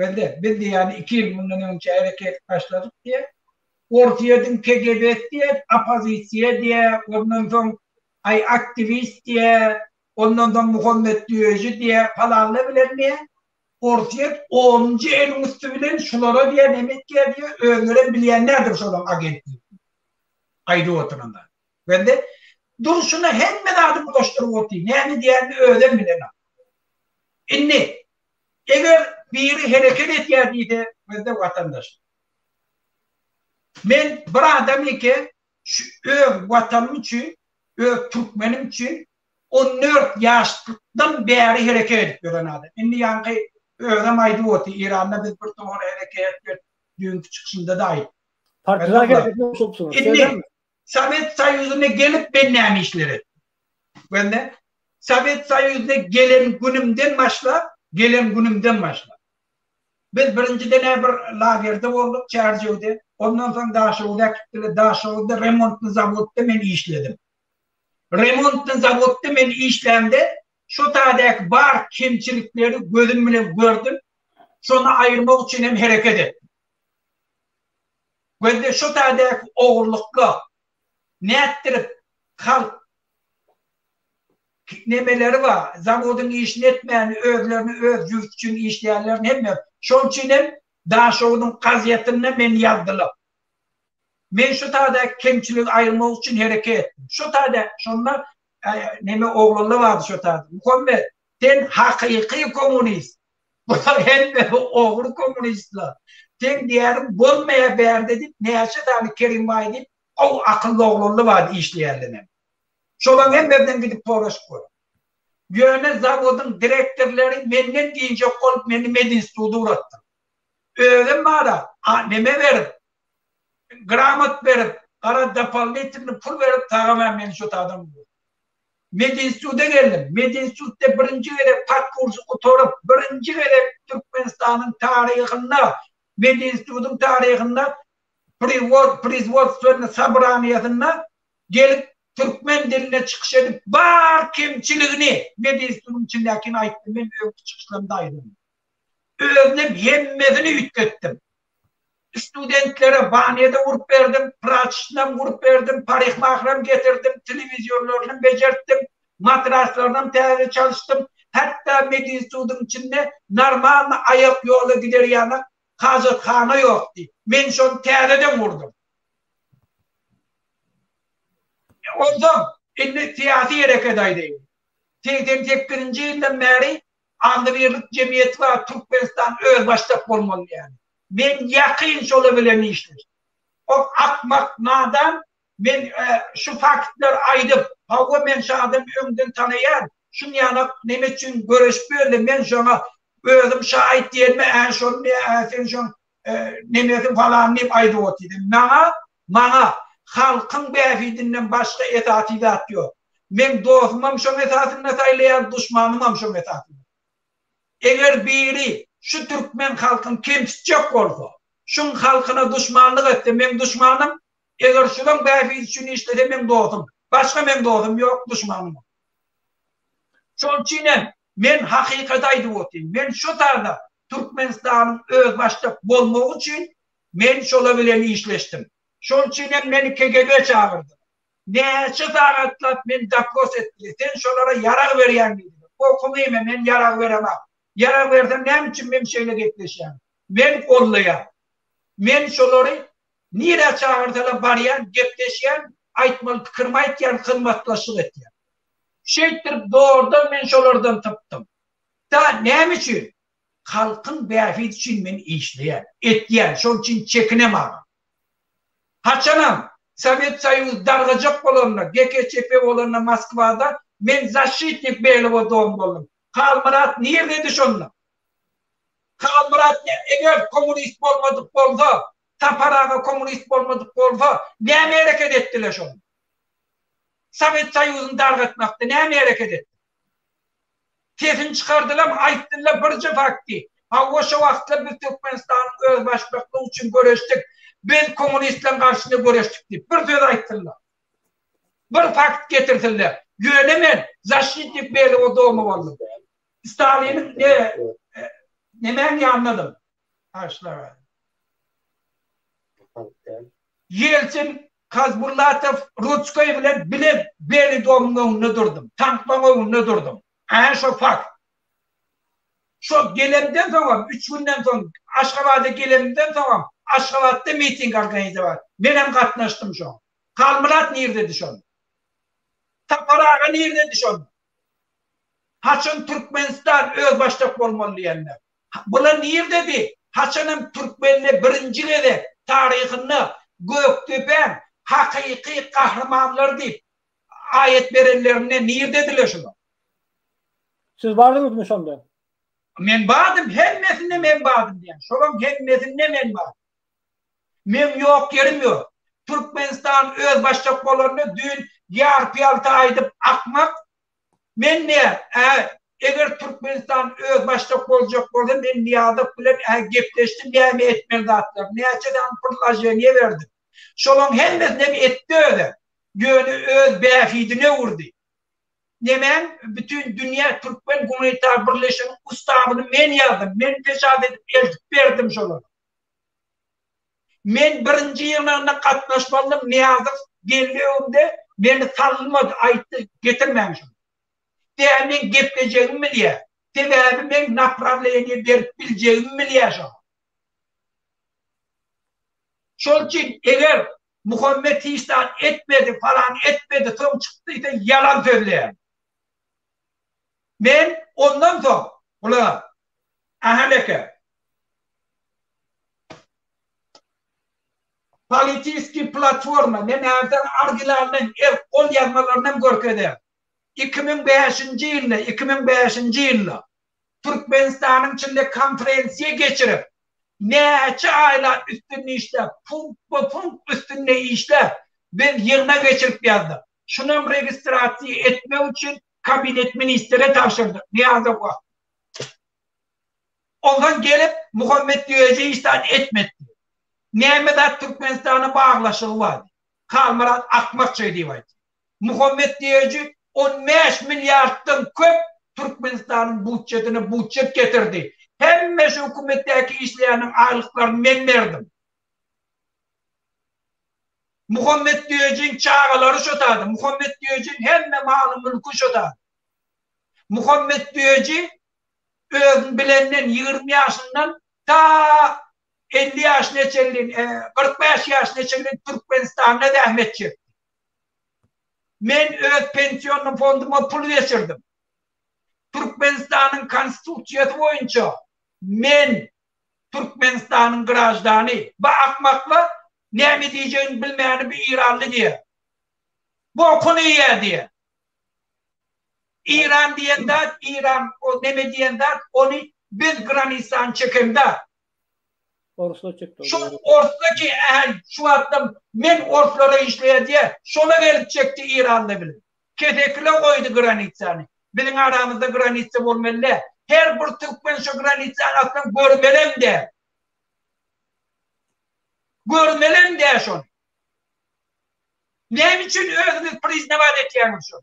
wede biz diýä ýagny 2 ýyl mundan öňçe hereket edip başladyk diýä Orsýetiň KGB-si diýä oppozisiýa diýä ondan soň aý aktiwist diýä Ondan soň Muhammet Düýeji diýä, palanlar bilen diýä, Orsýet onunjy eliň üsti bilen şulara diýä neme etýär diýä, özlerem bilýän däldir şolaň agentligini. Aýdyp oturan zat. Bende durşuna hemme zady bulaşdyryp otyr. Näme diýenini özem bilenok. Indi eger biri hereket etýär diýse, bizde watandaş. Men bir adam eke şu öz watanym üçin, öz türkmenim üçin 14 ýaşlykdan bäri hereket edip ýören adam. Indi ýaňky özem aýdyp otyr, Eýranda biz bir topar hereket etdik, düýnki çykyşynda-da aýtdy. Partizan hereketine goşulypsyňyz, Indi Sowet Soýuzyna gelip men näme işler etdim? Bende Sowet Soýuzyna gelen günümden başlap, gelen günümden başlap. Biz birinjiden-ä bir lagerde bolduk, Çärjewde. Ondan soň Daşoguza äkitdiler. Daşoguzda remontny zawodda men işledim. Remontny zawodda men işlämde şo taýdaky bar kemçilikleri gözüm bilen gördüm. Şony aýyrmak üçin hem hereket etdim. Gözde şo taýdaky ogurlyklar nätdirip halk nemeleri bar, zawodyň işini etmän özlerini öz jübüsi üçin işleýänlerini hemme. Şoň üçin hem Daşoguzyň gazetinde meni ýazdylar. Men şu taýda kemçiligi aýyrmak üçin hereket etdim. Şu taýda şonda neme oglanlar bardy şu taýda. Muhammet, sen hakyky kommunist. Bular hemme ogry kommunistler. Seň diýýäniň bolmaýar bärde diýip, näçe sany Kerimbaý diýip, gowy akylly oglanlar bardy işleýänlerem. Şolaryň hemmesinden gidip soraşyp gör. Ýöne zawodyň direktorlary menden diýjek bolup meni medinstituda ugratdylar. Özem bara neme berip, gramot berip, gara dopolnitelny pul berip tagama meni şu taýdan ugratdy. Medinstituda geldim. Medinstitutda birinji gezek podkursy gutaryp, birinji gezek Türkmenistanyň taryhynda, medinstitutyň taryhynda prizwodstwennyi sobraniýasynda gelip türkmen dilinde çykyş edip bar kemçiligini medinstitutyň içindäkini aýtdym. Men öňki çykyşlarymda aýdym. Özünem hemmesini üýtgetdim. Studentlere banýa-da gurup berdim, praçnam gurup berdim, parikmahrem getirdim, telewizorlarynam bejertdim, matraslarynam täze çalyşdym. Hatda medinstitutyň içinde normalny aýak ýola gider ýaly hajathana ýokdy. Men şony täzeden gurdum. Onsoň indi syýasy hereket aýdaýyn. 88-nji ýyldan bäri Agzybirlik jemgyýeti bar, Türkmenistan özbaşdak bolmaly diýýär. Men ýakyn şolar bilen işleşdim. Ol akmak, nadan, men şu faktlary aýdyp, hawa men şu adamy öňden tanaýan, şun ýanak neme üçin göreşip ýördi, men şoňa özüm şaýyt diýenime, ä şony diýýär, ä sen şoň nemesi falan diýip aýdyp otyrdy. Maňa, maňa halkyň bähbidinden başga esasy zat ýok. Meň dostumam şoň esasynda saýlaýar, duşmanymam şoň esasynda. Eger biri şu türkmen halkyny kemsitjek bolsa, şuň halkyna duşmanlyk etse meň duşmanym, eger şulaň bähbidi üçin işlese meň dostum. Başga meň dostum ýok, duşmanym ýok. Şoň üçin hem men hakykaty aýdyp otyryn. Men şu taýda Türkmenistanyň özbaşdak bolmagy üçin men şolar bilen işleşdim. Şoň üçin hem meni KGB çagyrdylar. Näçe sagatlap meni dopros etdiler. Sen şolara ýarag berýäň diýdiler. Okuň iýme, men ýarag beremok. Ýarag bersem näme üçin men şeýle gepleşýän? Men gollaýan. Men şolary nirä çagyrsalar barýan, gepleşýän, aýtmaly pikirimi aýtýan, hyzmatdaşlyk etýän. Şeýtdirip zordan men şolardan sypdym. Da näme üçin? Halkyň bähbidi üçin men işleýän, etýän, şoň üçin çekinem agam. Haçanam Sowet Soýuzy dargajak bolanda, GKÇP bolanda Moskwada. Men zaşitnik Belowa dom boldum. Halmyrat nirdedi şonda? Halmyrat eger kommunist bolmadyk bolsa, Sapar aga kommunist bolmadyk bolsa, näme hereket etdiler şonda? Sowet Soýuzyny dargatmakda näme hereket etdi? Sesini çykardylam, aýtdylar birje fakty. Hawa şo wagtlar biz Türkmenistanyň özbaşdaklygy üçin göreşdik. Biz kommunistleriň garşysyna göreşdik diýip bir söz aýtsynlar. Bir fakt getirsinler. Ýöne men zaşitnik Belogo doma boldum. Staliniň ne nemäň ýanyndadym. Aşlar. Ýeltsin, Kazbullatow, Rutskoý bilen bile Bely domyň öňünde durdum. Tanklaň öňünde durdum. Hä şo fakt. Şo gelemden soňam, üç günden soň Aşgabada gelemden soňam Aşgabatda miting organizowat. Menem gatnaşdym şoňa. Halmyrat nirdedi şonda? Sapar aga nirdedi şonda? Haçan Türkmenistan özbaşdak bolmaly diýende? Bular nirdedi? Haçanam türkmenler birinji gezek taryhynda Gökdepäň hakyky gahrymanlary diýip aýat berenlerinde nirdediler şular? Siz bardyňyzmy şonda? Men bardym, hemmesinde men bardym diýýän. Şolaň hemmesinde men bardym. Meň ýok ýerim ýok. Türkmenistan özbaşdak bolanda düýn ýarpy-ýalta aýdyp akmak Men nä, ä, eger Türkmenistan özbaşdak boljak bolsa, men Nyýazow bilen, ä, gepleşdim, näme etmeli zatlar, näçe sany predloženiýe berdim. Şolaň hemmesinem etdi özem. Ýöne öz bähbidine öwürdi. Nemäň, bütin dünýä türkmen gumanitar birleşiginiň ustawyny men ýazdym, men peçat edip eltip berdim şolara. Men birinji ýygnagyna gatnaşmalydym, Nyýazow geldi öňümde, meni salynmady, aýtdy, getirmäň şuny. Sebäbi meň geplejegimi bilýär. Sebäbi meň naprawleniýe berip biljegimi bilýär şoňa. Şol üçin eger Muhammet hiç zat etmedi, falan etmedi, soň çykdy diýse ýalan sözleýär. Men ondan soň bular Ahal eke. Politiski platforma, men häzir originalyny, el gol ýazmalaryny hem görkezerin. 2005-nji ýylda, 2005-nji ýylda Türkmenistanyň içinde konferensiýa geçirip, näçe aýlap üstünde işläp, punktma-punkt üstünde işläp, biz ýygnak geçirip ýazdyk. Şunam registrasiýa etmek üçin kabinet ministre tabşyrdyk, Nyýazowa. Ondan gelip Muhammet Düýeji hiç zat etmedi diýip. Näme zat Türkmenistana baglaşygy bar diýip. Halmyrat akmak şeý diýip aýtdy. Muhammet Düýeji 15 milliarddan köp Türkmenistanyň butjetine butjet getirdi. Hemme şu hökümetdäki işleýäniň aýlyklaryny men berdim. Muhammet Düýejiň çagalary şo taýda. Muhammet Düýejiň hemme maly-mülki şo taýda. Muhammet Düýeji özüni bilenden 20 ýaşyndan ta 50 ýaşyna çenli, 45 ýaşyna çenli Türkmenistanda zähmet çekdi. Men öz pensionny fonduma pul geçirdim. Türkmenistanyň konstitusiýasy boýunça men Türkmenistanyň graždany. Bu akmaklar näme diýjegini bilmäni bu Iranly diýer. Bokuny iýer diýer. Iran diýen zat, Iran o neme diýen zat, ony biz granisany çekende. Orslar çekdi. Şol orslar ki ähli şu wagtda men orslara işleýär diýer, şola gelip çekdi Iranly bilen. Kesekile goýdy granisany. Biziň aramyzda granitsa bolmaly däl. Her bir türkmen şo granitsany aslan görmelem däl. Görmelem däl şony. Näme üçin özüňiz priznawat etýäňiz şony?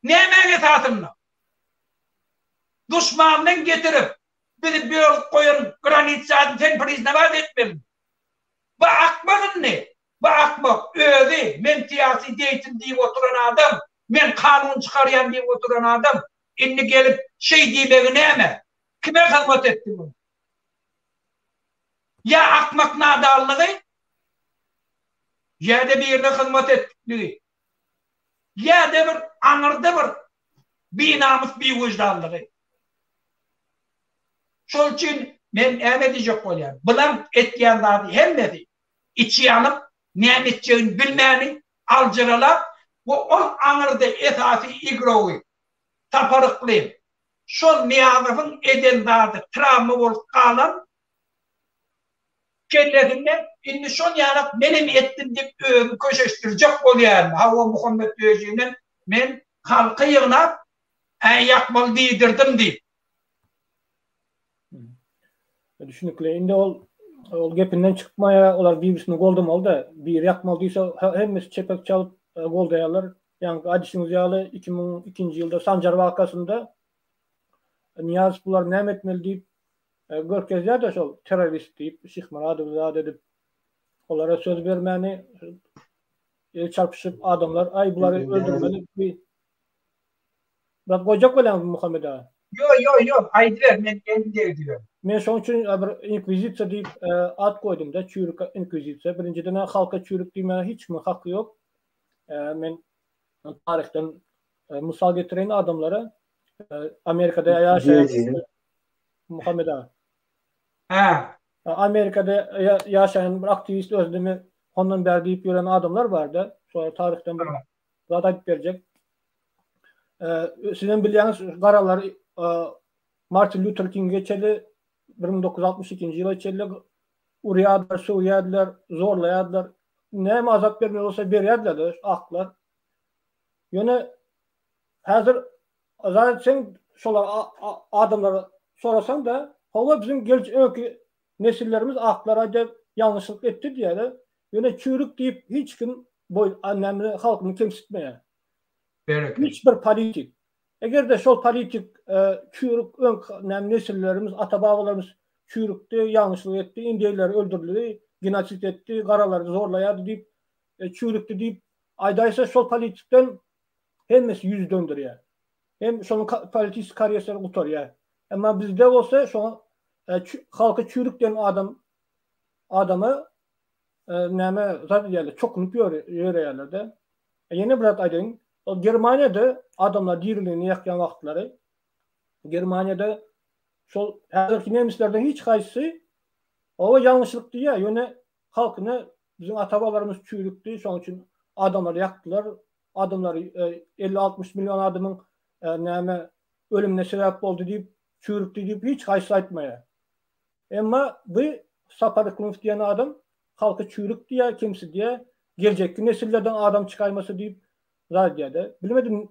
Nämäň esasynda? Duşmandan getirip, bizi bölüp goýan granitsany sen priznawat etmeli. Bu akmak indi. Bu akmak özi men syýasy deýatel diýip oturan adam, men kanun çykarýan diýip oturan adam indi gelip şeý diýmegi näme? Kime hyzmat etdi bu? Ýa akmak nadanlygy, ýa-da birine hyzmat etdikligi, ýa-da bir aňyrda bir binamys biwyždanlygy. Şol üçin men näme diýjek bolýan? Bulaň etýän zady hemmesi içi ýanyp, näme etjegini bilmäni, aljyralap. We ol aňyrda esasy igrogy Sapar Yklym. Şol Nyýazowyň eden zady trawma bolup galan kellesinde indi şol ýalak menem etdim diýip özüni köşeşdirjek bolýaryn. Hawa Muhammet Döjünden men halky ýygnap ä ýakmaly diýdirdim diýip. Düşünikli. Indi ol ol gepinden çykmaýar, olar bir-birisini goldamaly-da. Biri ýakmaly diýse, hemmesi çepek çalyp goldaýarlar. Ýaňky aýdyşyňyz ýaly 2002-nji ýylda Sanjar wakasynda Nyýazow bulary näme etmeli diýip görkezýär-de şol terrorist diýip, Şyhmyradowy zat edip, olara söz bermäni el çarpyşyp adamlar aý bulary öldürmeli diýip Zat goýjak bolýaňyzmy Muhammet aga? Ýok, ýok, ýok, aýdyber, men elim degdi ýöne. Men şoň üçin bir inkwizisiýa diýip at goýdum-da, çüýrük inkwizisiýa. Birinjiden-ä halka çüýrük diýmäge hiç kimiň haky ýok. Men taryhdan mysal getireýin adamlara. Amerikada ýaşaýan Muhammet aga. Hä. Amerikada ýaşaýan bir aktiwist özüni hondan bäri diýip ýören adamlar bar-da. Şolar taryhdan bir zat aýdyp berjek. Sizem bilýäňiz, garalar Martin Lýuter Kinge çenli 1962-nji ýyla çenli urýardylar, sögýärdiler, zorlaýardylar. Näme azap bermeli bolsa berýärdiler-de aklar. Ýöne häzir zat etseň şolar adamlara sorasaň-da, hawa biziň gelç öňki nesillerimiz aklar aýdýar, ýalňyşlyk etdi diýýärler. Ýöne çüýrük diýip hiç kim boý näme halkyny kemsitmeýär. Hiç bir politik. Eger-de şol politik çüýrük öňki näme nesillerimiz, ata-babalarymyz çüýrükdi, ýalňyşlyk etdi, indeýleri öldürildi, genosid etdi, garalary zorlaýardy diýip, çüýrükdi diýip aýdaýsa şol politikden hemmesi ýüz dönderýär. Hem şonuň politiski karýerasy gutarýar. Emma bizde bolsa şoňa halky çüýrük diýen adam adama näme zat edýärler, çokunyp ýöreýärler-de. Ýene bir zat aýdaýyn. Ol Germaniýada adamlar diriligini ýakýan wagtlary Germaniýada şol häzirki nemislerden hiç haýsysy oba ýalňyşlyk diýýär, ýöne halkyna biziň ata-babalarymyz çüýrükdi, şonuň üçin adamlary ýakdylar, adamlary 50-60 million adamyň näme ölümine sebäp boldy diýip, çüýrükdi diýip hiç haýsysy aýtmaýar. Emma bu Sapar Yklymow diýen adam halky çüýrük diýýär, kemsidýär, geljekki nesillerden adam çykaýmasa diýip zat edýär-de. Bilmedim,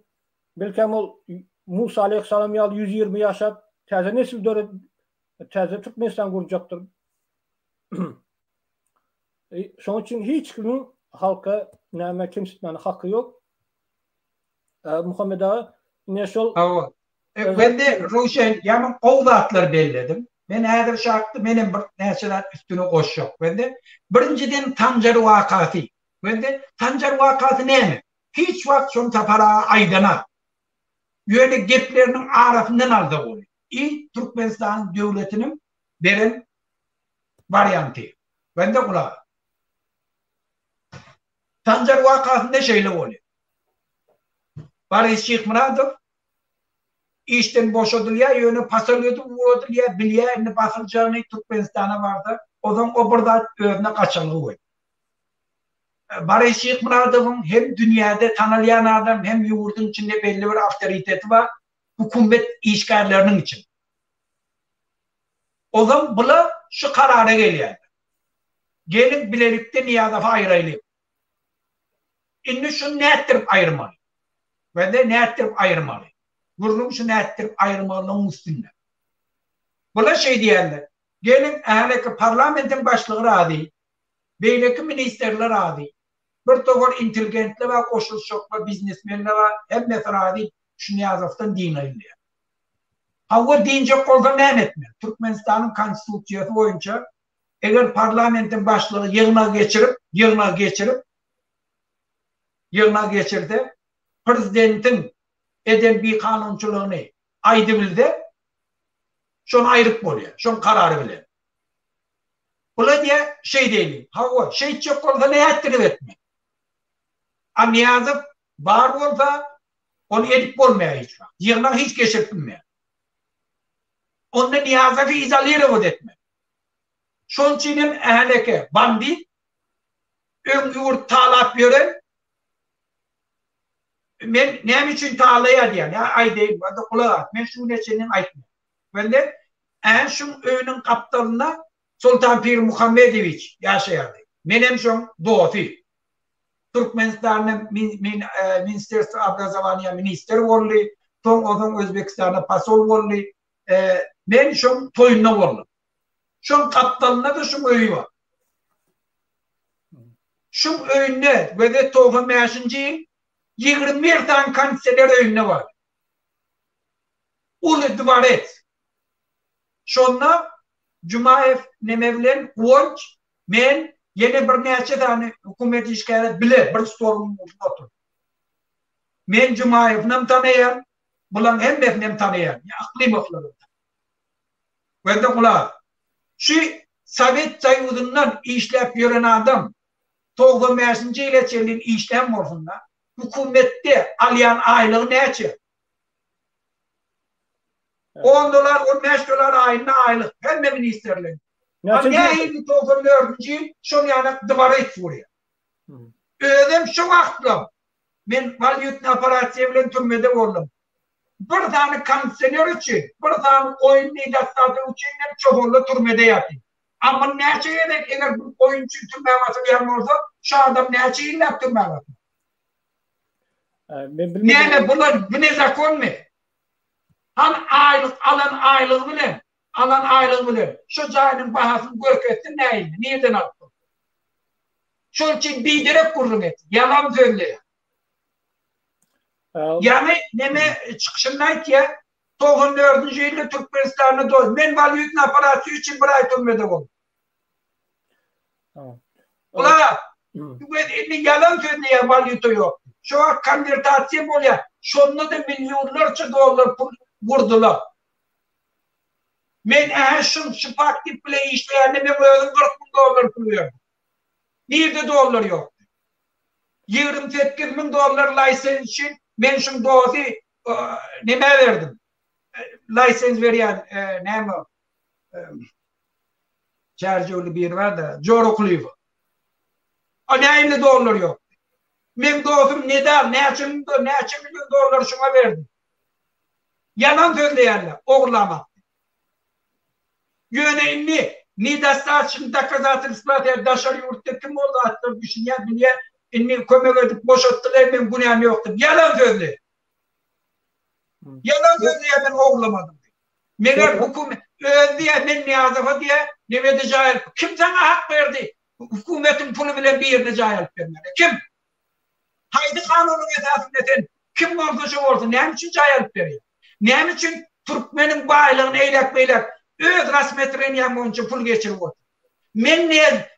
belkäm ol Musa aleýhissalam ýaly 120 ýaşap, täze nesil döredip, täze Türkmenistan gurjakdyr. Şonuň üçin hiç kimiň halka näme kemsitmäne haky ýok. Muhammet aga, ine şol Hawa. Wende Röwşen, ýaman gowy zatlar bellediň. Men häzir şu hakda menem bir näçe zat üstüne goşjak. Wende, birinjiden Sanjar wakasy. Wende, Sanjar wakasy näme? Hiç wagt şony Sapar aga aýdanak. Ýöne gepleriniň arasyndan alsa bolýar. I Türkmenistanyň döwletiniň beren warianty. Wende gulak. Sanjar wakasynda şeýle bolýar. Boris Şyhmyradow işden boşadylýar, ýöne pasolýoda ugradylýar, bilýär indi basyljagyny Türkmenistana barsa, ozan o bir zat özüne gaçalga goýdy. Boris Şyhmyradowyň hem dünýäde tanalýan adam, hem ýurduň içinde belli bir awtoriteti bar, hökümet işgärleriniň içinde. Ozan bular şu karara gelýärler. Geliň bilelikde Nyýazowy aýraýlyň. Indi şuny nätdirip aýyrmaly? We nätdirip aýyrmaly? Gürrüň şu nätdirip aýyrmalygyň üstünde. Bular şeý diýýärler, Geliň, häleki parlamentiň başlygy razy, beýleki ministrler razy, bir topar intelligentler bar, goşulyşjaklar, biznesmenler bar, hemmesi razy, şu Nyýazowdan dynaýyn diýýär. Hawa, dynjak bolsa näme etmeli? Türkmenistanyň Konstitusiýasy boýunça Eger parlamentiň başlygy ýygnag geçirip, ýygnag geçirip, ýygnag geçirse, prezidentiň eden bikanunçylygyny aýdybilse, şony aýryp bolýar, şoň karary bilen. Bular diýýär, şeý diýeliň. Hawa, şeýtjek bolsa nätdirip etmeli? A Nyýazow bar bolsa, ony edip bolmaýar hiç wagt. Ýygnag hiç geçirip bilmeýär. Onda Nyýazowy izolirowat etmeli. Şonuň üçin hem Äneke bandit, öň ýurt talap ýören. Men näme üçin talaýar diýýän, ýa aýdaýyn, wada gulak as, men şu güne çenli aýtmadym. Wende än şuň öýüniň gapdalynda Soltan Pirmuhammedowiç ýaşaýardy. Menem şoň dosty. Türkmenistanda Ministerstwo obrazowaniýa ministr boldy, soň onsoň Özbekistanda posol boldy. Men şoň toýunda boldum. Şoň gapdalynda-da şuň öýi bar. Şuň öýünde göze 95-nji ýyl 21 sany kondisioner öýünde bar. Uly dworec. Şonda Jumaýew neme bilen Guwanç, men, ýene birnäçe sany hökümet işgäri bile bir stoluň ugrunda oturdyk. Men Jumaýewinem tanaýan, bulaň hemmesinem tanaýan, Yklymowlaram tanaýan. Gözde gulak. Şu Sowet Soýuzyndan işläp ýören adam 95-nji ýyla çenli işlän bolsun-da, hökümetde alýan aýlygy näçe? 10 dollar, 15 dollar aýynda aýlyk hemme ministrler. Nähili 94-nji ýyl şol ýanak dworec gurýar. Özem şu wagtlam men walýutnyý operasiýa bilen türmede boldum. Bir sany kondisioner üçin, bir sany goýun nedostatok üçin men çopanlar türmede ýatyn. A muny näçe gezek eger bir goýun üçin türmä basylýan bolsa, şu adam näçe ýyllap türmä basylar? Men bilmedim. Näme bular bu ne zakonmy? Hany aýlyk alan aýlygy bilen, alan aýlygy bilen şu jaýynyň bahasyny görkezsin nähili, nirden alyp bolýar? Şol üçin biderek gürrüň etdi, ýalan sözleýär. Ýaňy neme çykyşynda aýtýar, 94-nji ýylda Türkmenistanda doý. Men walýutny operasiýa üçin bir aý türmede boldum. Ula, bu indi ýalan sözleýär walýuta ýok. Şu wagt konwertasiýa bolýar. Şonda-da millionlarça dollar pul vurdular. Men ähä şuň şu faktip bile işleýände men özüm 40 müň dollar pul berdim. Nirde dollar ýok. 28 müň dollar laýsens üçin men şuň dosy neme berdim. Laýsens berýän näme Çärjewli biri bar-da, Jora Kulyýew. A nähili dollar ýok? Meň dostum Nedal näçe müň näçe million dollar şuňa berdi. Ýalan sözleýärler, ogurlamak. Ýöne indi nedostatoçny dokazatelstwa diýip daşary ýurtda kim ol zatlar düşünýär, bilýär. Indi kömek edip boşatdylar, meň günäm ýok diýip ýalan sözleýär. Ýalan sözleýär men ogurlamadym diýip. Meger hökümet özi diýýär men Nyýazowa diýýär, nemede jaý alyp, kim saňa hak berdi hökümetiň puly bilen birine jaý alyp bermäge? Kim? Haýsy kanunyň esasynda sen kim bolsa şo bolsun näme üçin jaý alyp berýär? Näme üçin türkmeniň baýlygyny eýläk beýläk öz rasmetreniýaň boýunça pul geçirip otyr? Men ne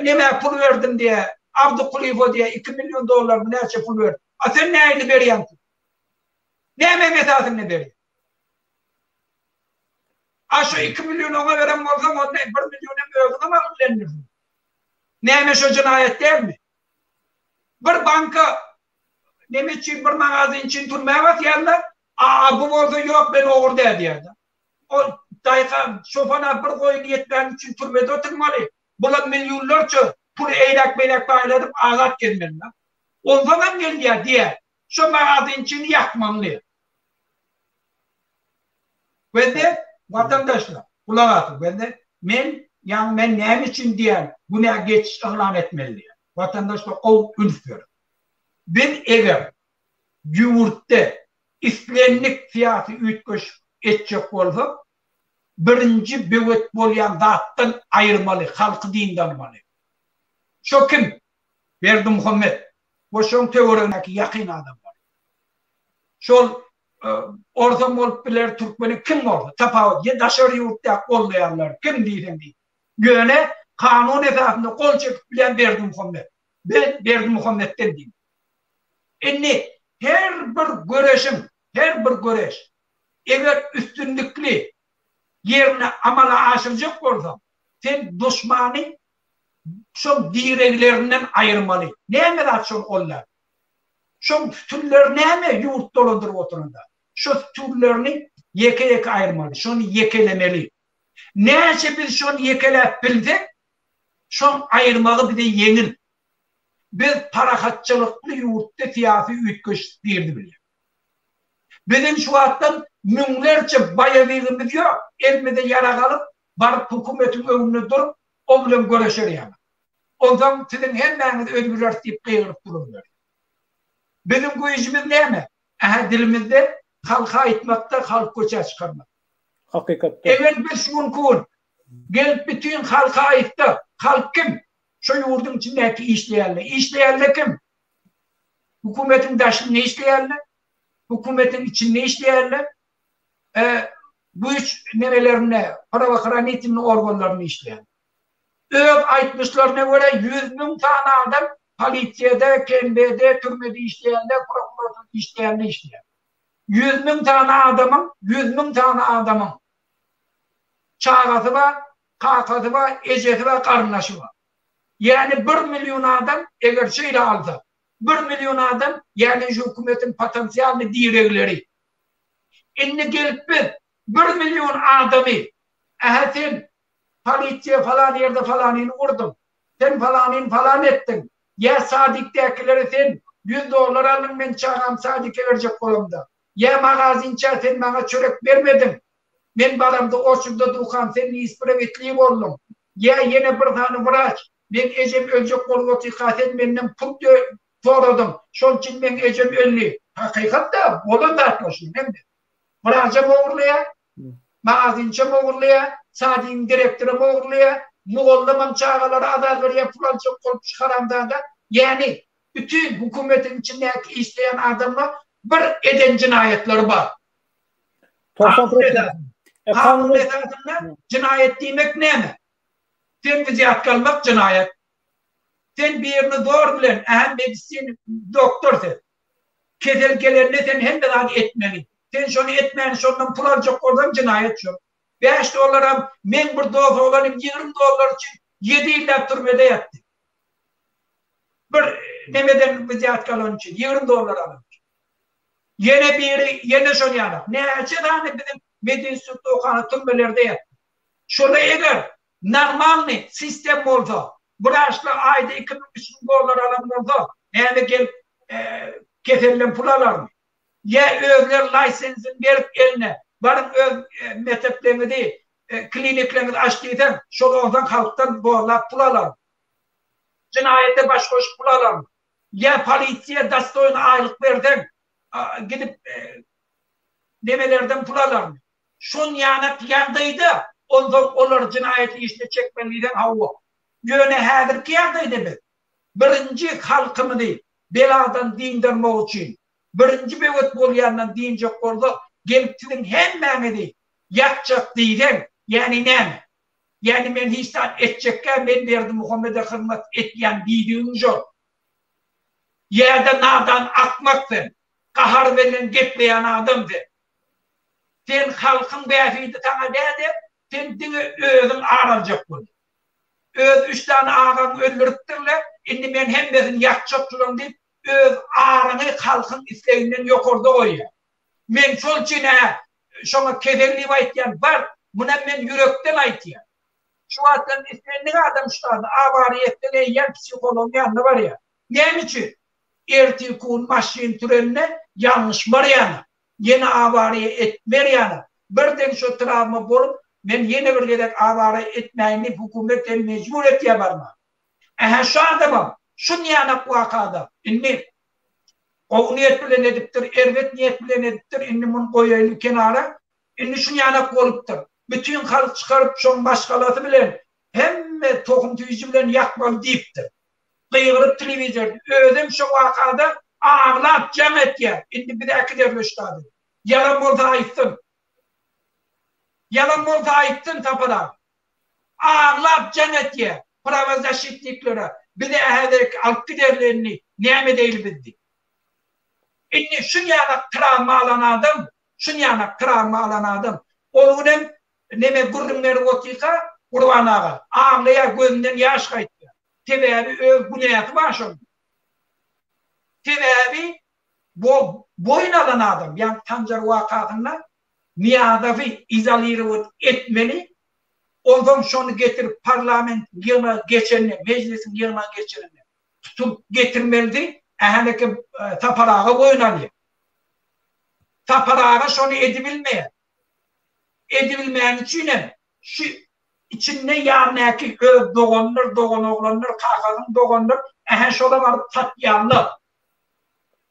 nemä pul berdim diýýär, Abdykulyýewe diýýär 2 million dollarmy näçe pul berdim. A sen nähili berýäň pul? Nämäň esasynda berýäň? A şu 2 million oňa beren bolsaň, onda 1 million hem özüňem alyp bilendirsiň. Näme şo jenaýat dälmi? Bir banka neme üçin bir magazin üçin türmä basýarlar, a bu bolsa ýok men ogry däl diýýärler. O daýhan çopana bir goýun ýetmäni üçin türmede oturmaly. Bular millionlarça puly eýläk-beýläk paýladyp azat gezmeli. Onsoň hem gelýär diýýär. Şo magazinçini ýakmaly diýýär. Gözle watandaşlar, gulak asyň gözle. Men ýaňy men näme üçin diýýän günä geçiş yglan etmeli diýýän. Watandaşlar gowy üns beriň. Biz eger ýurtda islendik syýasy üýtgeşik etjek bolsak, birinji böwet bolýan zatdan aýyrmaly, halky dyndarmaly. Şo kim? Berdimuhamet we şoň töweregindäki ýakyn adamlar. Şol orsam bolup biler, türkmeni kim bolsa, tapawut, ýa daşary ýurtdaky goldaýanlar, kim diýseň diý. Ýöne kanun esasynda gol çekip bilýän Berdimuhamet. Biz Berdimuhametden diýmek. Indi her bir göreşiň, her bir göreş eger üstünlikli ýerine amala aşyrjak bolsaň, sen duşmany şoň direglerinden aýyrmaly. Näme zat şol gollar? Şoň sütünleri näme ýurt dolandyryp oturanda? Şo sütünlerini ýeke-ýeke aýyrmaly, şony ýekelemeli. Näçe biz şony ýekeläp bilsek, şoň aýyrmagy bize ýeňil. Biz parahatçylykly ýurtda syýasy üýtgeşik girdi bilýär. Biziň şu wagtdan müňlerçe baýawigimiz ýok, elimize ýarag alyp, baryp hökümetiň öňünde durup, o bilen göreşer ýaly. Onsoň siziň hemmäňizi öldüreris diýip gygyryp durarlar. Biziň güýjümiz näme? Ähä dilimizde halka aýtmakda, halk köçä çykarmak. Hakykatda. Eger biz şu günki gün gelip bütin halka aýtsak, halk kim? Şo ýurduň içindäki işleýänler. Işleýänler kim? Hökümetiň daşynda işleýänler, hökümetiň içinde işleýänler, e, güýç nemelerinde, prawohranitelnyý organlarynda işleýän. Öz aýtmyşlaryna görä 100 mün sany adam polisiýada, KMB-de, türmede işleýänler, prokuraturada işleýänler işleýär. 100 mün sany adamyň, 100 mün sany adamyň çagasy bar, kakasy bar, ejesi bar, garyndaşy bar. Ýagny bir million adam eger şeýle alsa, bir million adam ýagny şu hökümetiň potensialny diregleri. Indi gelip biz bir million adamy ähä sen polisiýa falan ýerde falanyny urduň, sen falanyny falan etdiň, ýa sadikdäkileri sen 100 dollar aldyň men çagamy sadike berjek bolamda, ýa magazinça sen maňa çörek bermediň, Men baramda oçurda dukan sen nisprewetliý bolduň. Ýa ýene bir sany wraç, meň ejem öljek bolup otyrka sen menden pul soradyň, şol üçin meň ejem öldi. Hakykat-da, bolan zatlar şunuň hemmesi. Wraçam ogurlaýar, magazinçem ogurlaýar, sadigiň direktoram ogurlaýar, mugallymam çagalara azar berýär pul aljak bolup şu haramzada. Ýäni bütin hökümetiň içindäki işleýän adamlar bir eden jenaýatlary bar. Kanun esasynda jenaýat diýmek näme? Sen wzýatka almak jenaýat. Sen birini zor bilen, ähä medisin doktor sen. Kesel gelende sen hemme zady etmeli. Sen şony etmän şondan pul aljak bolsaň jenaýat şol. 5 dollaram meň bir dos oglanym 20 dollar üçin 7 ýyllap türmede ýatdy. Bir nemeden wzýatka alan üçin 20 dollar alan üçin. Ýene biri, ýene şol ýalak. Näçe sany biziň medinstitutda okan türmelerde ýatdy. Şola eger normalny sistem bolsa, wraçlar aýda 2000, 3000 dollar alan bolsa, näme gelip keselden pul alarmy? Ýa özleri laýsensini berip eline, baryň öz mekdepleriňizi, klinikleriňizi aç diýseň, şol onsoň halkdan zorlap pul alarmy? Jenaýata baş goşup pul alarmy? Ýa polisiýa dostoýny aýlyk berseň, gidip nemelerden pul alarmy? Şon ýanak ýagdaýda onsoň olary jenaýat işine çekmeli diýseň hawa. Ýöne häzirki ýagdaýda biz birinji halkymyzy beladan dyndarmak üçin birinji böwet bolýandan dynjak bolsak gelip siziň hemmäňizi ýakjak diýseň ýäni näme? Ýäni men hiç zat etjekkä men Berdimuhamede hyzmat etýän diýdigiň şol. Ýa-da nadan akmak sen. Gahar bilen gepleýän adam sen. Sen halkyň bähbidi saňa däl-de, sen diňe özüň ar aljak bolýaň. Öz üç sany agaňy öldüripdirler, indi men hemmesini ýakjak şulaň diýip, öz aryňy halkyň isleginden ýokarda goýýaň. Men şol üçin-ä şoňa kesel diýip aýtýan, bar, munam men ýürekden aýtýan. Şu wagtdan islendik adam şu zady awariýa etseň eýýäm psihologyň ýanyna barýar. Näme üçin? Ertirki gün maşyn sürende ýalňyşmar ýaly, ýene awariýa etmer ýaly, birden şo trawma bolup, men ýene bir gezek awariýa etmäýin diýip hökümet seni mejbur etýär barmaga. Ähä şu adamam şunýanak wakada indi Gowy niýet bilen edipdir, erbet niýet bilen edipdir, indi muny goýaýly kenara. Indi şunýanak bolupdyr. Bütin halk çykaryp şoň maşgalasy bilen hemme tohum-tüýji bilen ýakmaly diýipdir. Gygyryp telewizorda. Özem şo wakada aglap jaň etýär. Indi bizi äkiderler ştada. Ýalan bolsa aýtsyn. Ýalan bolsa aýtsyn Sapar aga. Aglap jaň etýär prawozaşitniklere, bizi häzirki alyp giderler indi, näme edeýli biz diýip. Indi şunýanak trawma alan adam, şunýanak trawma alan adam, ol günem neme gürrüň berip otyrka Gurban aga, aglaýar gözünden ýaş gaýtýar. Sebäbi öz günäsi bar şonda. Sebäbi bu boýun alan adam, ýagny Sanjar wakasynda Nyýazowy izolirowat etmeli, onsoň şony getirip parlamentiň ýygnagy geçende, mejlisiň ýygnagy geçirende. tutup getirmelidi, ähäneke Sapar aga boýun alýar. Sapar aga şony edibilmeýär. Edibilmäni üçinem şu içinde ýanyndaky öz dogandyr, doganoglandyr, kakasynyň dogandyr, ähä şola baryp satýarlar.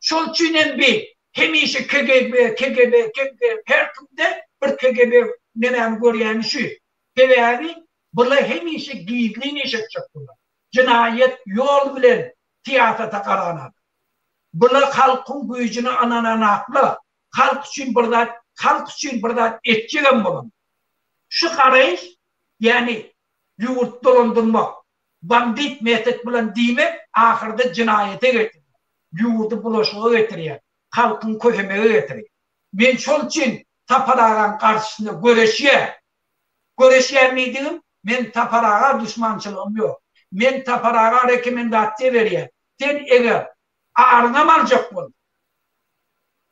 Şol üçinem bi hemişe KGB, KGB, KGB her kimde bir KGB nemäni görýäni şu. Sebäbi bular hemişe gizlin iş etjek bular. Jenaýat ýol bilen syýasata garan adam. Bular halkyň güýjüne ynananaklar. Halk üçin bir zat, halk üçin bir zat etjegem bolan. Şu garaýyş, ýagny ýurt dolandyrmak, bandit metod bilen diýmek ahyrda jenaýata getirýär. Ýurdy bulaşyga getirýär. Halkyň kösemege getirýär. Men şol üçin Sapar agaň garşysyna göreşýän. Göreşýän diýdigim, men Sapar aga duşmançylygym ýok. Men Sapar aga rekomendasiýa berýän. Sen eger aryňam aljak bolsaň,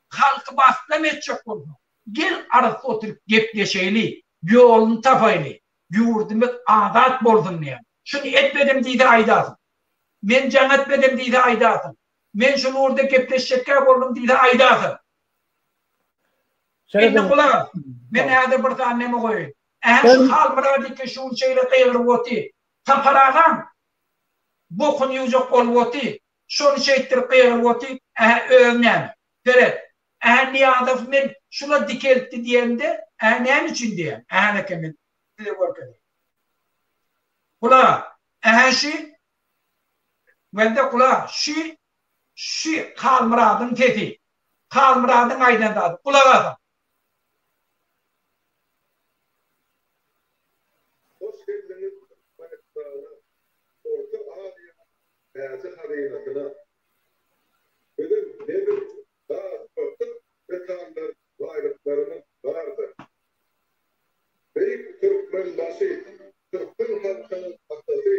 halky baslam etjek bolsaň, gel arasy oturyp gepleşeýli, ýoluny tapaýly, ýurdumyz azat bolsun diýýän. Şuny etmedim diýse aýdarsyň. Men jaň etmedim diýse aýdarsyň. Men şul ugurda gepleşjekkä boldum diýse aýdarsyň. Indi gulak as. Men häzir bir sany neme goýaýyn. Ähä şu Halmyrat eke şu gün şeýle gygyryp otyr. Sapar agaň bokuny ýuwjak bolup otyr. Şony şeýtdirip gygyryp otyr. Ähä özi näme? Seret. Ähä Nyýazow men şula dikeltdi diýende, ähä näme üçin diýýän? Ähä eke men size görkezeýin. Gulak as. Ähä şu Welde gulak şu şu Halmyradyň sesi. Halmyradyň aýdan zady. Gulak asyň. Hoş geldiňiz Türkmenistana, Orta Aziýanyň täji hazynasyna. Biziň nebit, gaz we syk metallar baýlyklarymyz bardyr. Beýik Türkmenbaşy, türkmen halkynyň atasy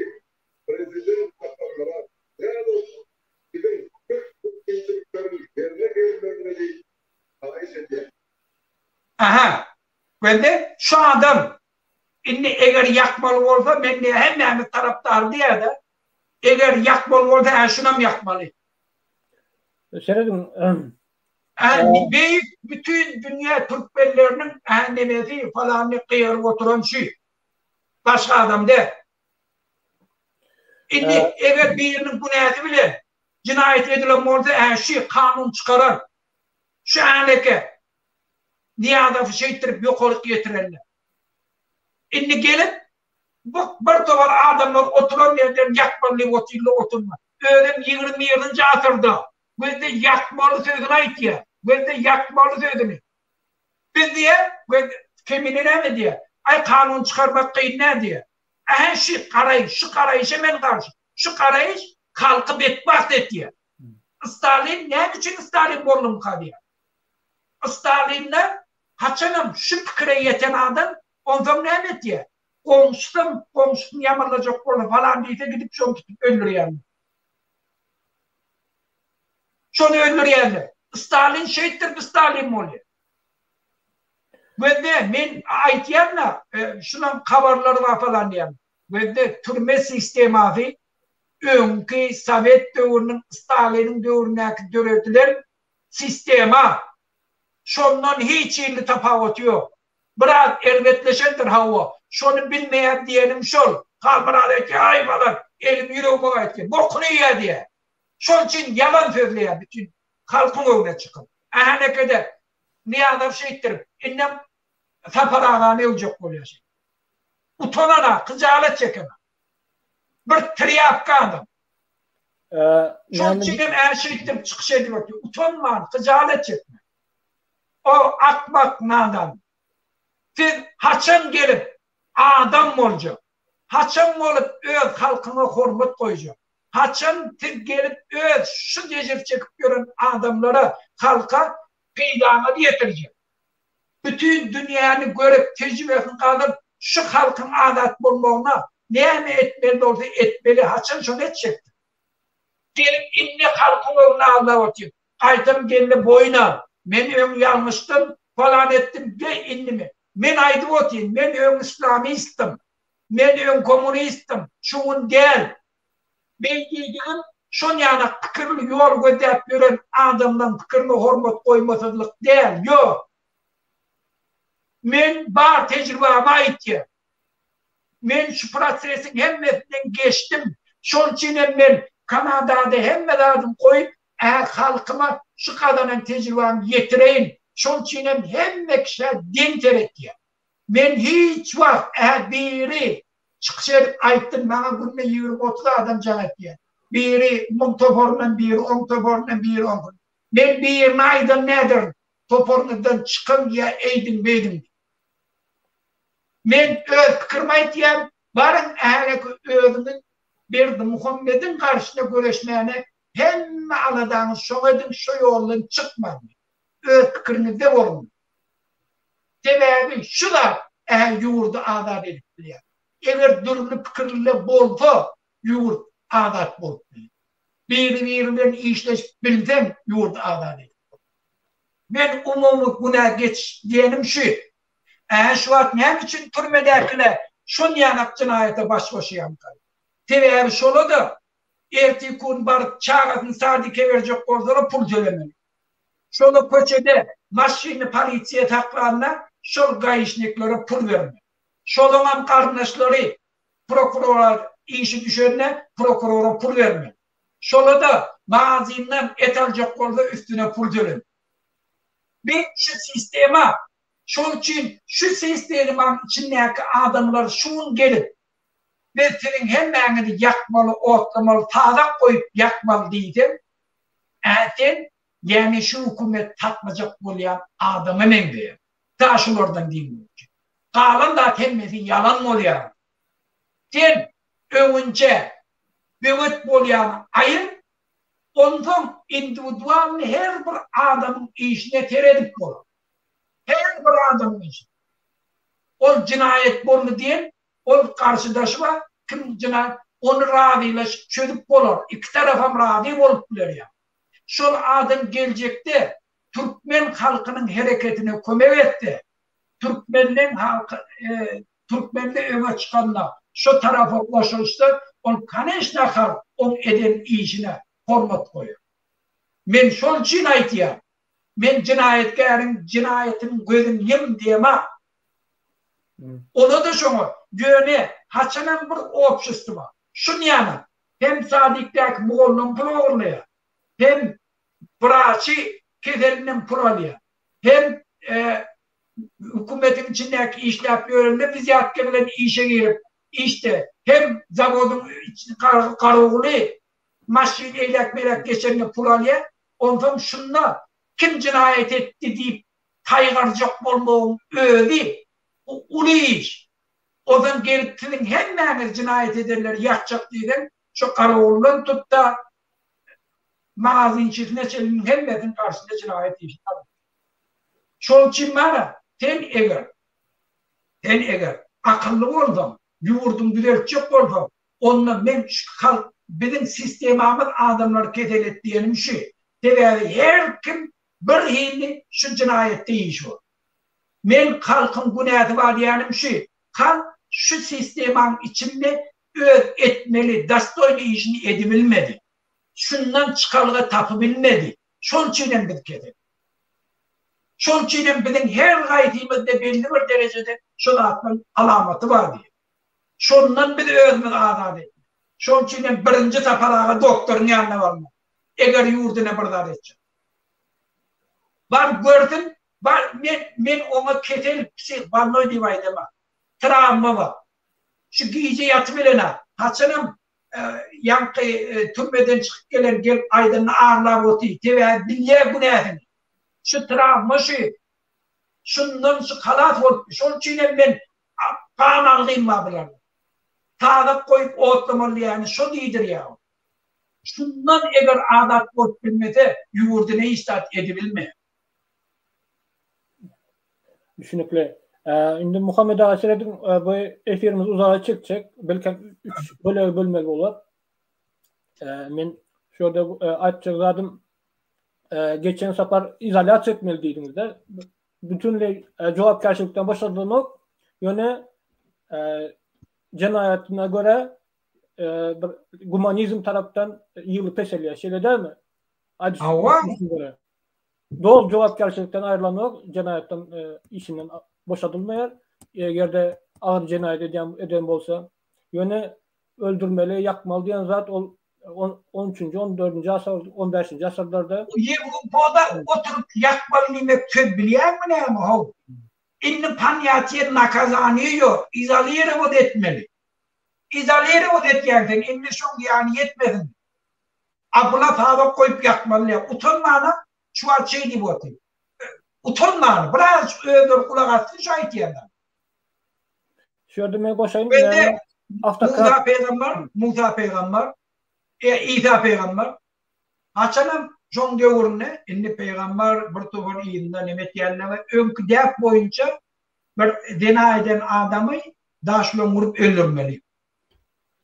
Prezident Saparmyrat Nyýazow siziň köp mümkinçilikleriň ýerine gelmegiňizi haýyş edýär. Aha. Wende şu adam indi eger ýakmaly bolsa men diýä hemmämiz tarapdary diýädä. Eger ýakmaly bolsa hä şunam ýakmaly. Serediň. Hä beýik bütin dünýä türkmenleriniň hä nemesi falany gygyryp oturan şu. Başga adam däl. Indi eger biriniň günäsi bilen jenaýat edilen bolsa hä şu kanun çykaran şu äneke Nyýazowy şeýtdirip ýokaryk ýetirenler. Indi gelip bu bir topar adamlar oturan ýerden ýakmaly diýip otyrlar oturma. Özem 21-nji asyrda gözde ýakmaly sözüni aýtýar. Gözde ýakmaly sözüni. Biz diýýär, Kemine näme diýýär? Aý kanun çykarmak kyn däl diýýär. Ähä şu garaýyş, şu garaýyşa men garşy. Şu garaýyş halky betbagt etýär. Stalin näme üçin Stalin boldumyka diýýär. Stalinde haçanam şu pikire ýeten adam onsoň näme etýär? Goňşusam goňşusyny ýamanlajak bolsa falan diýse gidip şony tutup öldürýärler. Şony öldürýärler. Stalin şeýtdirip Stalin bolýar. Gözde men aýtýan-da, şunuň habarlary bar falan diýýän. Gözde türme sistemasy öňki sowet döwrüniň Staliniň döwründäki döredilen sistema. Şondan hiç hili tapawuty ýok. Biraz erbetleşendir hawa. Şony bilmeýän diýenim şol. Halmyrat aýtýar, aý falan, elim ýüregime gaýtýar. Bokuny iýýär diýýär. Şol üçin ýalan sözleýär bütin halkyň öňüne çykyp. Ähänekede Nyýazow şeýtdirip, indem Sapar agany öwjek bolýar şeýdip. Utanana, hyjalat çekene. Bir trýapka adam. Şol üçin hem ä şeýtdirip çykyş edip otyr. Utanman, hyjalat çekmän. O akmak nadan. Siz haçan gelip adam boljak? Haçan bolup öz halkyňa hormat goýjak? Haçan siz gelip öz şu ejir çekip ýören adamlara, halka peýdaňyzy ýetirjek? Bütin dünýäni görüp, tejribesini gazyp, şu halkyň azat bolmagyna näme etmeli bolsa etmeli, haçan şony etjekdir? Gelip indi halkyň öňünde aldap otyr. Gaýtam geldi boýun al. Men öň ýalňyşdym, falan etdim, ge indi men. Men aýdyp otyryn, men öň islamistdim. Men öň kommunistdim, şu gün däl. Men diýdigim. Şon ýanak pikirli ýol gözläp ýören adamlaň pikirine hormat goýmasyzlyk däl, ýok. Men bar tejribämi aýtýan. Men şu prosesiň hemmesinden geçdim. Şoň üçin hem men Kanadada hemme zadymy goýup, ä halkyma şu gazanan tejribämi ýetireýin. Şoň üçin hem hemme kişä deň seretýän. Men hiç wagt ä biri çykyş edip aýtdym, maňa günde 20-30 adam jaň etýär. Biri muň toparyndan, biri oň toparyndan, biri oňkun. Men birine aýdan näderin, toparyňyzdan çykyň ýa eýdiň beýdiň diýip. Men öz pikirimi aýtýan, baryň häleki özüňiz Berdimuhamediň garşyna göreşmäne hemme aladaňyzy şoňa ediň, şo ýoldan çykmaň diýip. Öz pikiriňizde boluň diýip. Sebäbi şu zat ä ýurdy azat edip bilýär. Eger dürli pikirliler bolsa ýurt azat bolup biler. Biri-biri bilen işleşip bilseň ýurdy azat edip bolar. Men umumy günä geçiş diýenim şu. Ä şu wagt näme üçin türmedäkiler şonýanak jenaýata baş goşýarmyka? Sebäbi şola-da ertir-kun baryp çagasyny sadike berjek bolsalar pul tölemeli. Şola köçede maşynyny polisiýa saklanda şol gaişniklere pul bermeli. Şolaňam garyndaşlary prokurora işi düşende prokurora pul bermeli. Şola-da magazindan et aljak bolsa üstüne pul tölemeli. Bi şu sistema şol üçin şu sistemaň içindäki adamlar şu gün gelip biz siziň hemmäňizi ýakmaly otlamaly sazak goýup ýakmaly diýseň ä sen ýäni şu hökümet saklajak bolýan adama meňzeýäň. Ta şulardan diýmek üçin. Galan zat hemmesi ýalan bolýar. Sen öňünçä böwet bolýany aýyr Onsoň indiwidualny her bir adamyň işine seredip bolar. Her bir adamyň işine. Ol jenaýat boldy diýen, ol garşydaşy bar, kim jenaýat, ony razylaşyp çözüp bolar. Iki tarapam razy bolup biler ýa. Şol adam geljekde türkmen halkynyň hereketine kömek etse, türkmenleň halky türkmenli öňe çykanda şo tarapa goşulyşsa ol koneçna halk oň eden işine hormat goýar. Men şol üçin aýtýan. Men jenaýatkäriň jenaýatynyň gözüni ýum diýemok. Ola-da şoňa ýöne haçanam bir obşestwo şunýanam hem sadikdäki mugallym pul ogurlaýar, hem wraçy keselinden pul alýar, hem hökümetiň içindäki işläp ýörende wzýatka bilen işe girip işde hem zawodyň garawuly maşyn eýläk-beýläk geçende pul alýar. Onsoň şunda kim jenaýat etdi diýip saýgarjak bolmagyň özi bu uly iş. Ozan gelip siziň hemmäňiz jenaýat edenleri ýakjak diýseň şo garawuldan tut-da magazinçisine çenli hemmesiniň garşysyna jenaýat işini alar. Şol üçin bar-a, sen eger, sen eger akylly bolsaň, ýurduňy düzeltjek bolsaň, onda men şu halk, biziň sistemamyz adamlary kesel etdi diýenim şu. Sebäbi her kim bir hili şu jenaýatda işi bar. Men halkyň günäsi bar diýenim şu. Halk şu sistemaň içinde öz etmeli dostoýny işini edibilmedi. Şundan çykalga tapybilmedi. Şol üçin hem biz kesel. Şol üçin hem biziň her haýsymyzda belli bir derejede şu zatlaryň alamaty bar diýip. Şondan biz özümizi azat etmeli. Şol üçin hem birinji Sapar aga doktoryň ýanyna barmaly. Eger ýurduna bir zat etjek. Bar görsün, bar men men oňa kesel psih bolnoý diýip aýdaman. Trawma bar. Şu gije ýatyp bilenok. Haçanam ýaňky türmeden çykyp gelen gelip aýdanda aglap otyr. Sebäbi bilýär günäsini. Şu trawma şu. Şundan şu halas bolup, şol üçin hem men gan algym bar bularda. Sazak goýup otlamaly diýýäni şo diýdirýär. Şundan eger azat bolup bilmese, ýurdy ne hiç zat edibilmeýär. Düşünikli. Indi Muhammet aga serediň, bu efirimiz uzaga çekjek. Belki 3 bölege bölmeli bolar. Men şu ýerde aýtjak zadym geçen sapar izolýasiýa etmeli diýdiňiz-de. Bütinleý jogapkärçilikden boşadylanok. Ýöne jenaýatyna görä. bir gumanizm tarapdan ýyly peselýär. Şeýle dälmi? Hawa. Doly jogapkärçilikden aýrylanok, jenaýatdan işinden boşadylmaýar. Eger-de agyr jenaýat edýän eden bolsa. Ýöne öldürmeli, ýakmaly diýen zat ol on üçünji, on dördünji asyr, on bäşinji asyrlarda. Ýewropada oturyp ýakmaly diýmek söz bilýäňmi näme how? Indi ponýatiýe nakazaniýe ýok, izolirowat etmeli. Izolirowat etýäň sen, indi şoň ýany ýetmesin. A bula tabak goýup ýakmaly diýýär. Utanmanam şu wagt şeý diýip otyr. Utanman, birazjyk özleri gulak assyn şu aýtýan zada. Şu ýerde men goşaýyn. Bende Musa pygamber, Musa pygamber, e, Isa pygamber haçanam şoň döwründe indi pygamber bir topar yzynda neme etýärler öňki däp boýunça bir zina eden adamy daş bilen urup öldürmeli.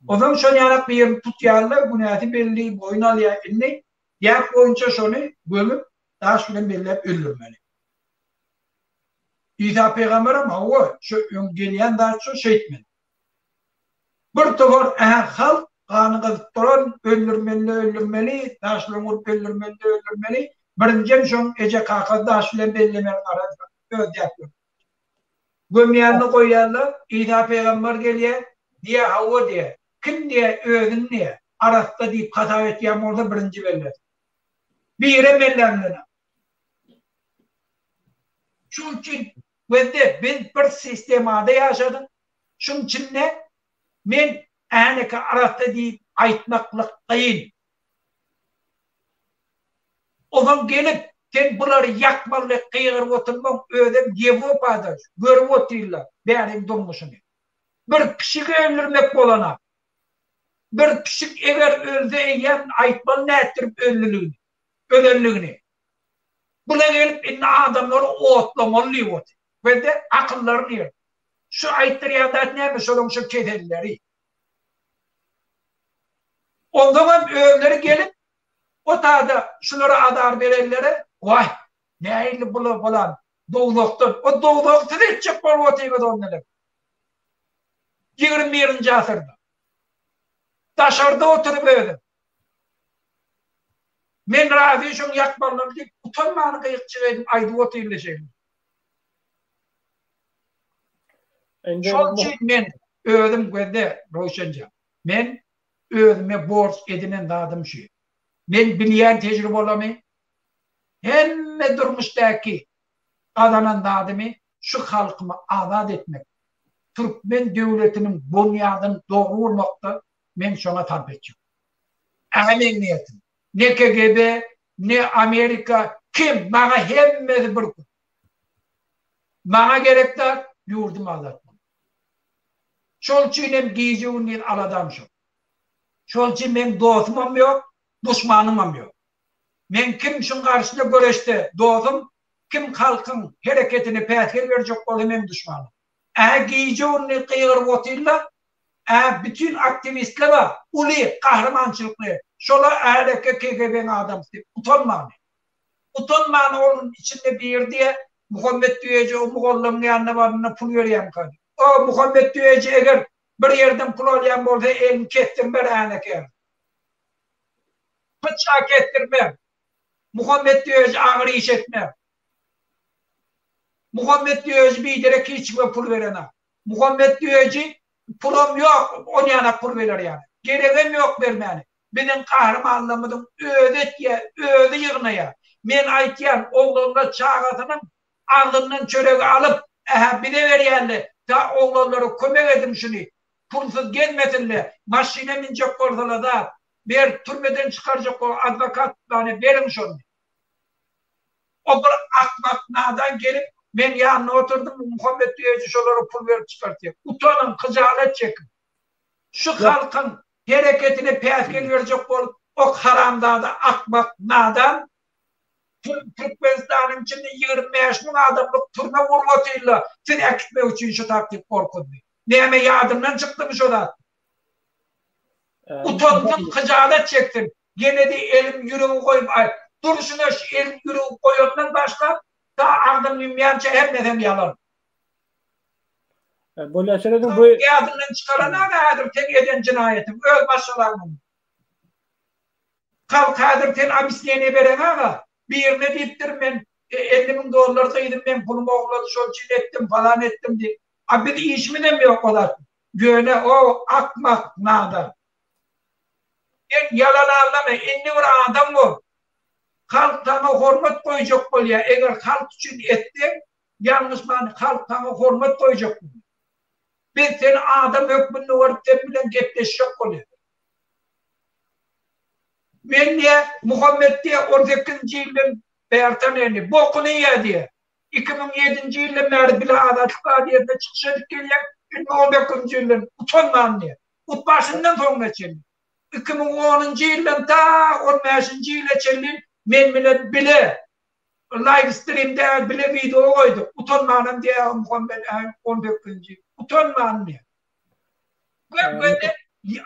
Ozal şol ýalak birini tutýarlar, günäsi belli, boýun alýar. Indi däp boýunça şony gömüp, daş bilen belläp öldürmeli. Isa pygamberem hawa, şu öň gelýän zat şu, şeýtmeli. Bir topar ä halk gany gyzyp duran, öldürmeli-de öldürmeli, daş bilen urup öldürmeli-de öldürmeli. Birinjem şoň eje-kakasy daş bilen bellemeli garaz öz däpleri. Gömýänini goýýarlar, Isa pygamber gelýär, diýýär, hawa diýýär. Kim diýýär, özüni diýýär, arassa diýip hasap etýän bolsa birinji bellesin. Birem bellänilenok. Şuň üçin bizde biz bir sistemada ýaşadyk. Şuň içinde men äneke arassa diýip aýtmaklyk kyn. Ozal gelip sen bulary ýakmaly gygyryp oturmaň özem Ýewropada görüp otyrlar bäriň durmuşyny. Bir pişigi öldürmek bolanak. Bir pişik eger ölse eýýäm aýtmaly nätdirip öldüligini, ölenligini. Bula gelip indi adamlary otlamaly diýip otyr. Bizde akyllary nirde? Şu aýtdyrýan zat näme şolaň şu keselleri. Onsoňam özleri gelip o tada şulara azar berenlere waý nähili bular bolan dowzahdan o dowzahy siz etjek bolup otyňyz onda diýip. 21-nji asyrda. Daşarda oturyp özem. Men razy şoň ýakmalyny diýip utanman gyýykçyk edip aýdyp otyrlar şeýle. Şol üçin men özüm gözde Röwşenjan. Men özüme borç edinen zadym şu. Men bilýän tejribalamy, hemme durmuşdaky gazanan zadymy şu halkymy azat etmek, türkmen döwletiniň bunýadyny dogry gurmakda men şoňa sarp etjek. Ähä meň niýetim. Ne KGB, ne Amerika, kim, maňa hemmesi bir gün. Maňa gerek zat ýurdum azat bolmak. Şol üçin hem gije-gündiz aladam şol. Şol üçin meň dostumam ýok, duşmanymam ýok. Men kim şuň garşyna göreşse dostum, kim halkyň hereketine päsgel berjek bolsa meň duşmanym. Ä gije-gündiz gygyryp otyrlar, ä bütin aktiwistler bar, uly gahrymançylykly, şolar äleke KGB-niň adamsy diýip utanmany. Utanman ol içinde biri diýýär, Muhammet Düýeji o mugallymyň ýanyna baranda pul berýärmika diýip. O Muhammet Düýeji eger bir ýerden pul alýan bolsa elini kesdirmer äneke. Pyçak kesdirmer. Muhammet Düýeji agyr iş etmez. Muhammet Düýeji biderek hiç kime pul berenak. Muhammet Düýeji pulam ýok, onýanak pul berer ýaly. Geregem ýok bermäne. Biziň gahrymanlarymyzyň özi etýär, özi ýygnaýar. Men aýtýan, oglanlar çagasynyň agzyndan çöregi alyp, ähä bize berýärler, da oglanlara kömek ediň şuny, pulsuz gezmesinler, maşyna münjek bolsalar zat, ber, türmeden çykarjak bol, adwokat tutmana beriň şony. O bir akmak nadan gelip, men ýanynda oturdym, Muhammet Düýeji şolara pul berip çykartýar. Utanyň, hyjalat çekiň. Şu halkyň hereketine päsgel berjek bolup ok haramzada akmak nadan Türkmenistanyň içinde 25 müň adamlyk türme gurup otyrlar siz äkitmek üçin şu taktik gorkuzdy. Näme ýadyndan çykdymy şo zat? Utansyn hyjalat çeksin. Gene-de elim ýüregi goýup aýt. Durşuna şu elim ýüregi goýandan başlap ta agzyny ýumýança hemmesem ýalan. Bolýar serediň bu Ýadyndan çykaran-a häzir seň eden jenaýatyň öz maşgalaňyň. Halk häzir sen obýasneniýe bereňaga birine diýipdir men 50 müň dollar gyzym meň pulumy ogurlady şol üçin etdim falan etdim diýip. A biz işimizem ýok o zat. Ýöne o akmak nadan. Sen ýalan aldama indi bir adam bol. Halk saňa hormat goýjak bolýar eger halk üçin etseň ýalňyşman halk saňa hormat goýjak bolýar. Biz seni adam hökmünde görüp sen bilen gepleşjek bolýar. Men diýä Muhammet diýä 18-nji ýyldan bäri tanaýan bokuny iýä diýä. 2007-nji ýyldan bäri bile Azatlyk radiosynda çykyş edip gelýän, indi 19-njy ýyldan utanman diýä. Ut başyndan soňuna çenli. 2010-njy ýyldan ta 15-nji ýyla çenli men bilen bile live streamde bile wideo goýduk. Utanmanam diýä Muhammet 18-nji. Utanman diýä. Gökde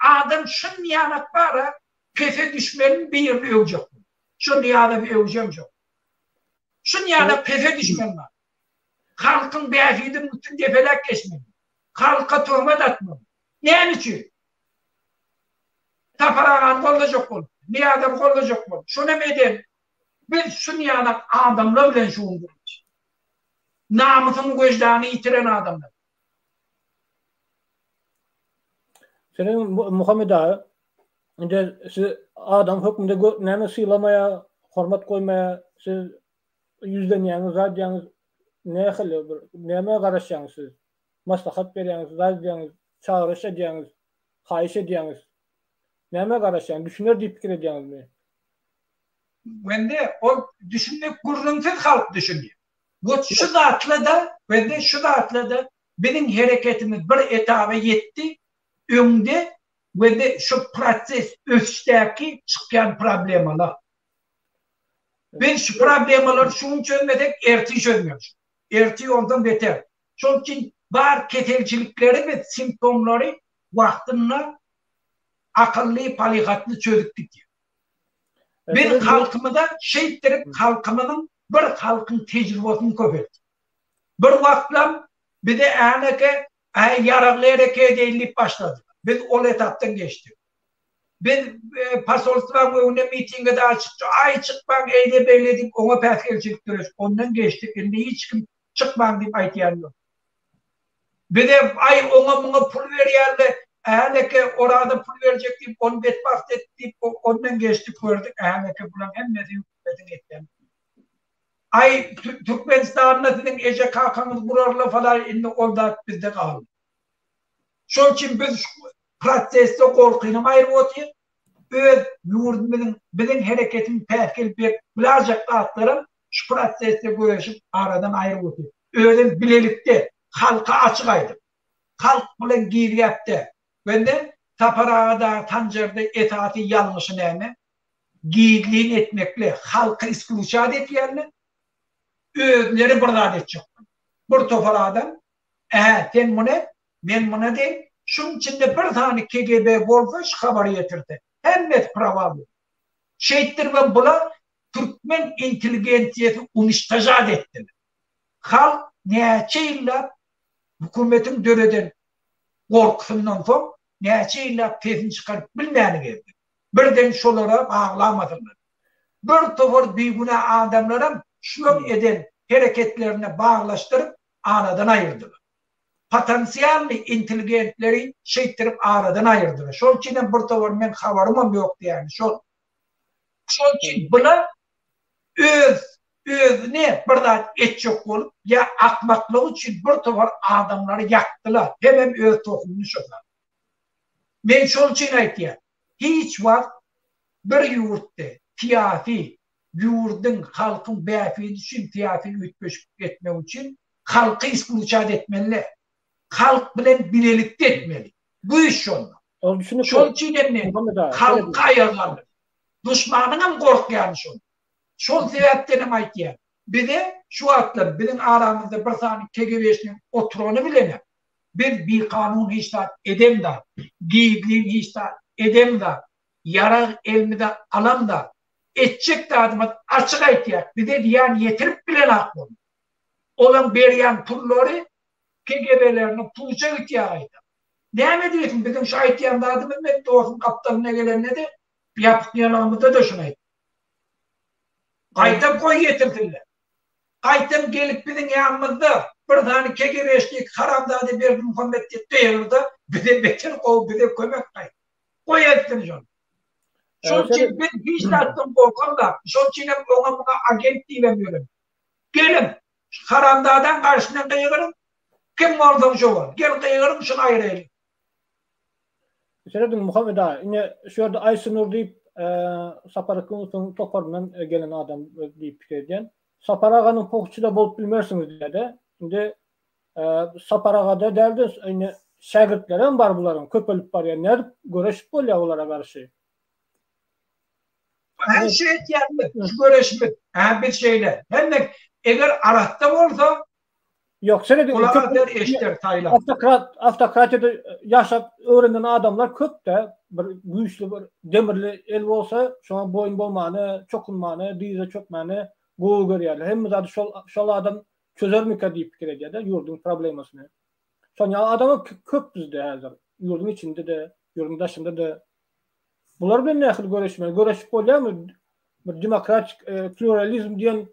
adam şun ýanak bara pese düşmeli birini öwjek. Şun ýanak öwjem şo. Şun ýanak pese düşmeli. Halkyň bähbidini bütün depeläp geçmeli. Halka töhmet atmaly. Näme üçin? Sapar agany gollajak bolup, Nyýazowy gollajak bolup. Şonam eden biz şun ýanak adamlar bilen şu gün gürleşdik. Namysyny, wejdanyny ýitiren adamlar. Seniň Muhammet aga, indi siz adam hökmünde näme sylamaýa, hormat goýmaýa, siz ýüzlenýäňiz, zat diýýäňiz, nähili bir nämä garaşýaňyz siz? Maslahat berýäňiz, zat edýäňiz, çagyryş edýäňiz, haýyş edýäňiz. Nämä garaşýaň? Düşüner diýip pikir edýäňizmi? Wende ol düşünmek gürrüňsiz halk düşünýär. Wot şu zatla-da, wende şu zatla-da biziň hereketimiz bir etaba ýetdi, öňde we-de şu proses ösüşdäki çykýan problemalar. Biz şu problemalary şu gün çözmesek, ertir çözmeli. Ertir ondan beter. Şonuň üçin bar keselçilikleri biz simptomlary wagtynda akylly, palyhatly çözüp gidýär. Biz halkymyza şeýtdirip halkymyzyň bir halkyň tejribesyny köpeltdik. Bir wagtlam bize äneke äý ýaragly hereket edeýin diýip başladylar. Biz ol etapdan geçdik. Biz posolstwaň öňünde mitinge dagy çykjak, aý çykmaň eýle-beýle diýip oňa päsgelçilik döretdik. Ondan geçdik. Indi hiç kim çykmaň diýip aýtýan ýok. Bize aý oňa-muňa pul berýärler, äneke Oraza pul berjek diýip ony betbagt etdi diýip ondan geçdik gördük äneke bulaň hemmesi hökümetiň etýän. Aý Türkmenistanda siziň eje kakaňyz gurarla falan indi ol zat bizde galdy. Şol üçin biz şu prosesde gorkynam aýryp otyr. Öz ýurdumyzyň biziň hereketimiz päsgel berip biläjek zatlaram şu prosesde göreşip aradan aýryp otyr. Özem bilelikde halka açyk aýdyp. Halk bilen girýäpde. Bende Sapar aga dagy Sanjarda esasy ýalňyşy näme? Gizlin etmekle halky isklýuçat etýärler, özleri bir zat etjek bolýar. Bir topar adam, Ä, sen muny et, men muny edeýin, şuň içinde bir sany KGB bolsa şu habary ýetirse, hemmesi prowal bolar. Şeýtdiribem bular türkmen intelligensiýasy uniştožat etdiler. Halk näçe ýyllap hökümetiň döreden gorkusyndan soň näçe ýyllap sesini çykaryp bilmäni gezdi. Birden şolara baglamasynlar. Bir topar bigünä adamlaram şulaň eden hereketlerine baglaşdyryp aradan aýyrdylar. Potensialnyý intelligentleri şeýtdirip aradan aýyrdylar. Şol üçinem bir topar meň habarymam ýok diýýäni şol. Şol üçin bular öz özüne bir zat etjek bolup ýa akmaklygy üçin bir topar adamlary ýakdylar. Hemem öz tohumyny şo zat. Men şol üçin aýtýan, hiç wagt bir ýurtda syýasy, ýurduň, halkyň bähbidi üçin syýasy üýtgeşiklik etmek üçin halky isklýuçat etmeli däl. Halk bilen bilelikde etmeli. Güýç şonda. Ol düşünikli. Şol üçin hem men halky aýaga galdyrýan. Duşmanyňam gorkýany şol. Şol sebäpden hem aýtýan. Bize şu wagtlar biziň aramyzda bir sany KGB-şniň oturany bilenem Biz bikanun hiç zat edemzok, gizlin hiç zat edemzok, ýarag elimize alamzok. Etjek zadymyz açyk aýtýas, bize zyýan ýetirip bilenok muny. Olaň berýän pullary. KGB-lerini puja gitýär gaýtam. Näme diýsin biziň şu aýtýan zadymyz men dostuň gapdalyna gelende-de ýapyk ýanagymyzda-da şuny aýtdym. Gaýtam goý getirsinler. Gaýtam gelip biziň ýanymyzda bir sany KGB-şnik haramzada Berdimuhamet diýip gygyrda bize beter gowy bize kömek gaýt. Goý etsin şony. Şol üçin biz hiç zatdan gorkamzok. Şol üçin hem oňa muňa agent diýibem ýöremok. Geliň, şu haramzadaň garşysyna gygyryň, kim bolsaň şo bol. Gel gygyryň şuny aýyraýlyň. Serediň Muhammet aga, ine şu ýerde Aýsynur diýip Sapar Yklymowsyň toparyndan gelen adam diýip pikir edýän. Sapar aganyň pohuçy-da bolup bilmersiňiz diýýär-de. Indi Sapar agada däl-de indi şägirtlerem bar bularyň köpelip barýar. Nädip göreşip bolýar olara garşy? Hä şu etýänimiz, şu göreşimiz. Hä biz şeýle. Hemme eger arassa bolsa Ýok, serediň, Gulak aser eşder saýlan. Awtokrat, awtokratiýada ýaşap öwrenen adamlar köp-de, bir güýçli bir demirli el bolsa, şoňa boýun bolmany, çokunmany, dyza çökmäni gowy görýärler. Hemme zady şol şol adam çözermikä diýip pikir edýär-de ýurduň problemasyny. Şoň ýaly adamlar köp bizde häzir. Ýurduň içinde-de, ýurduň daşynda-da. Bular bilen nähili göreşmeli? Göreşip bolýarmy? Bir demokratik pluralizm diýen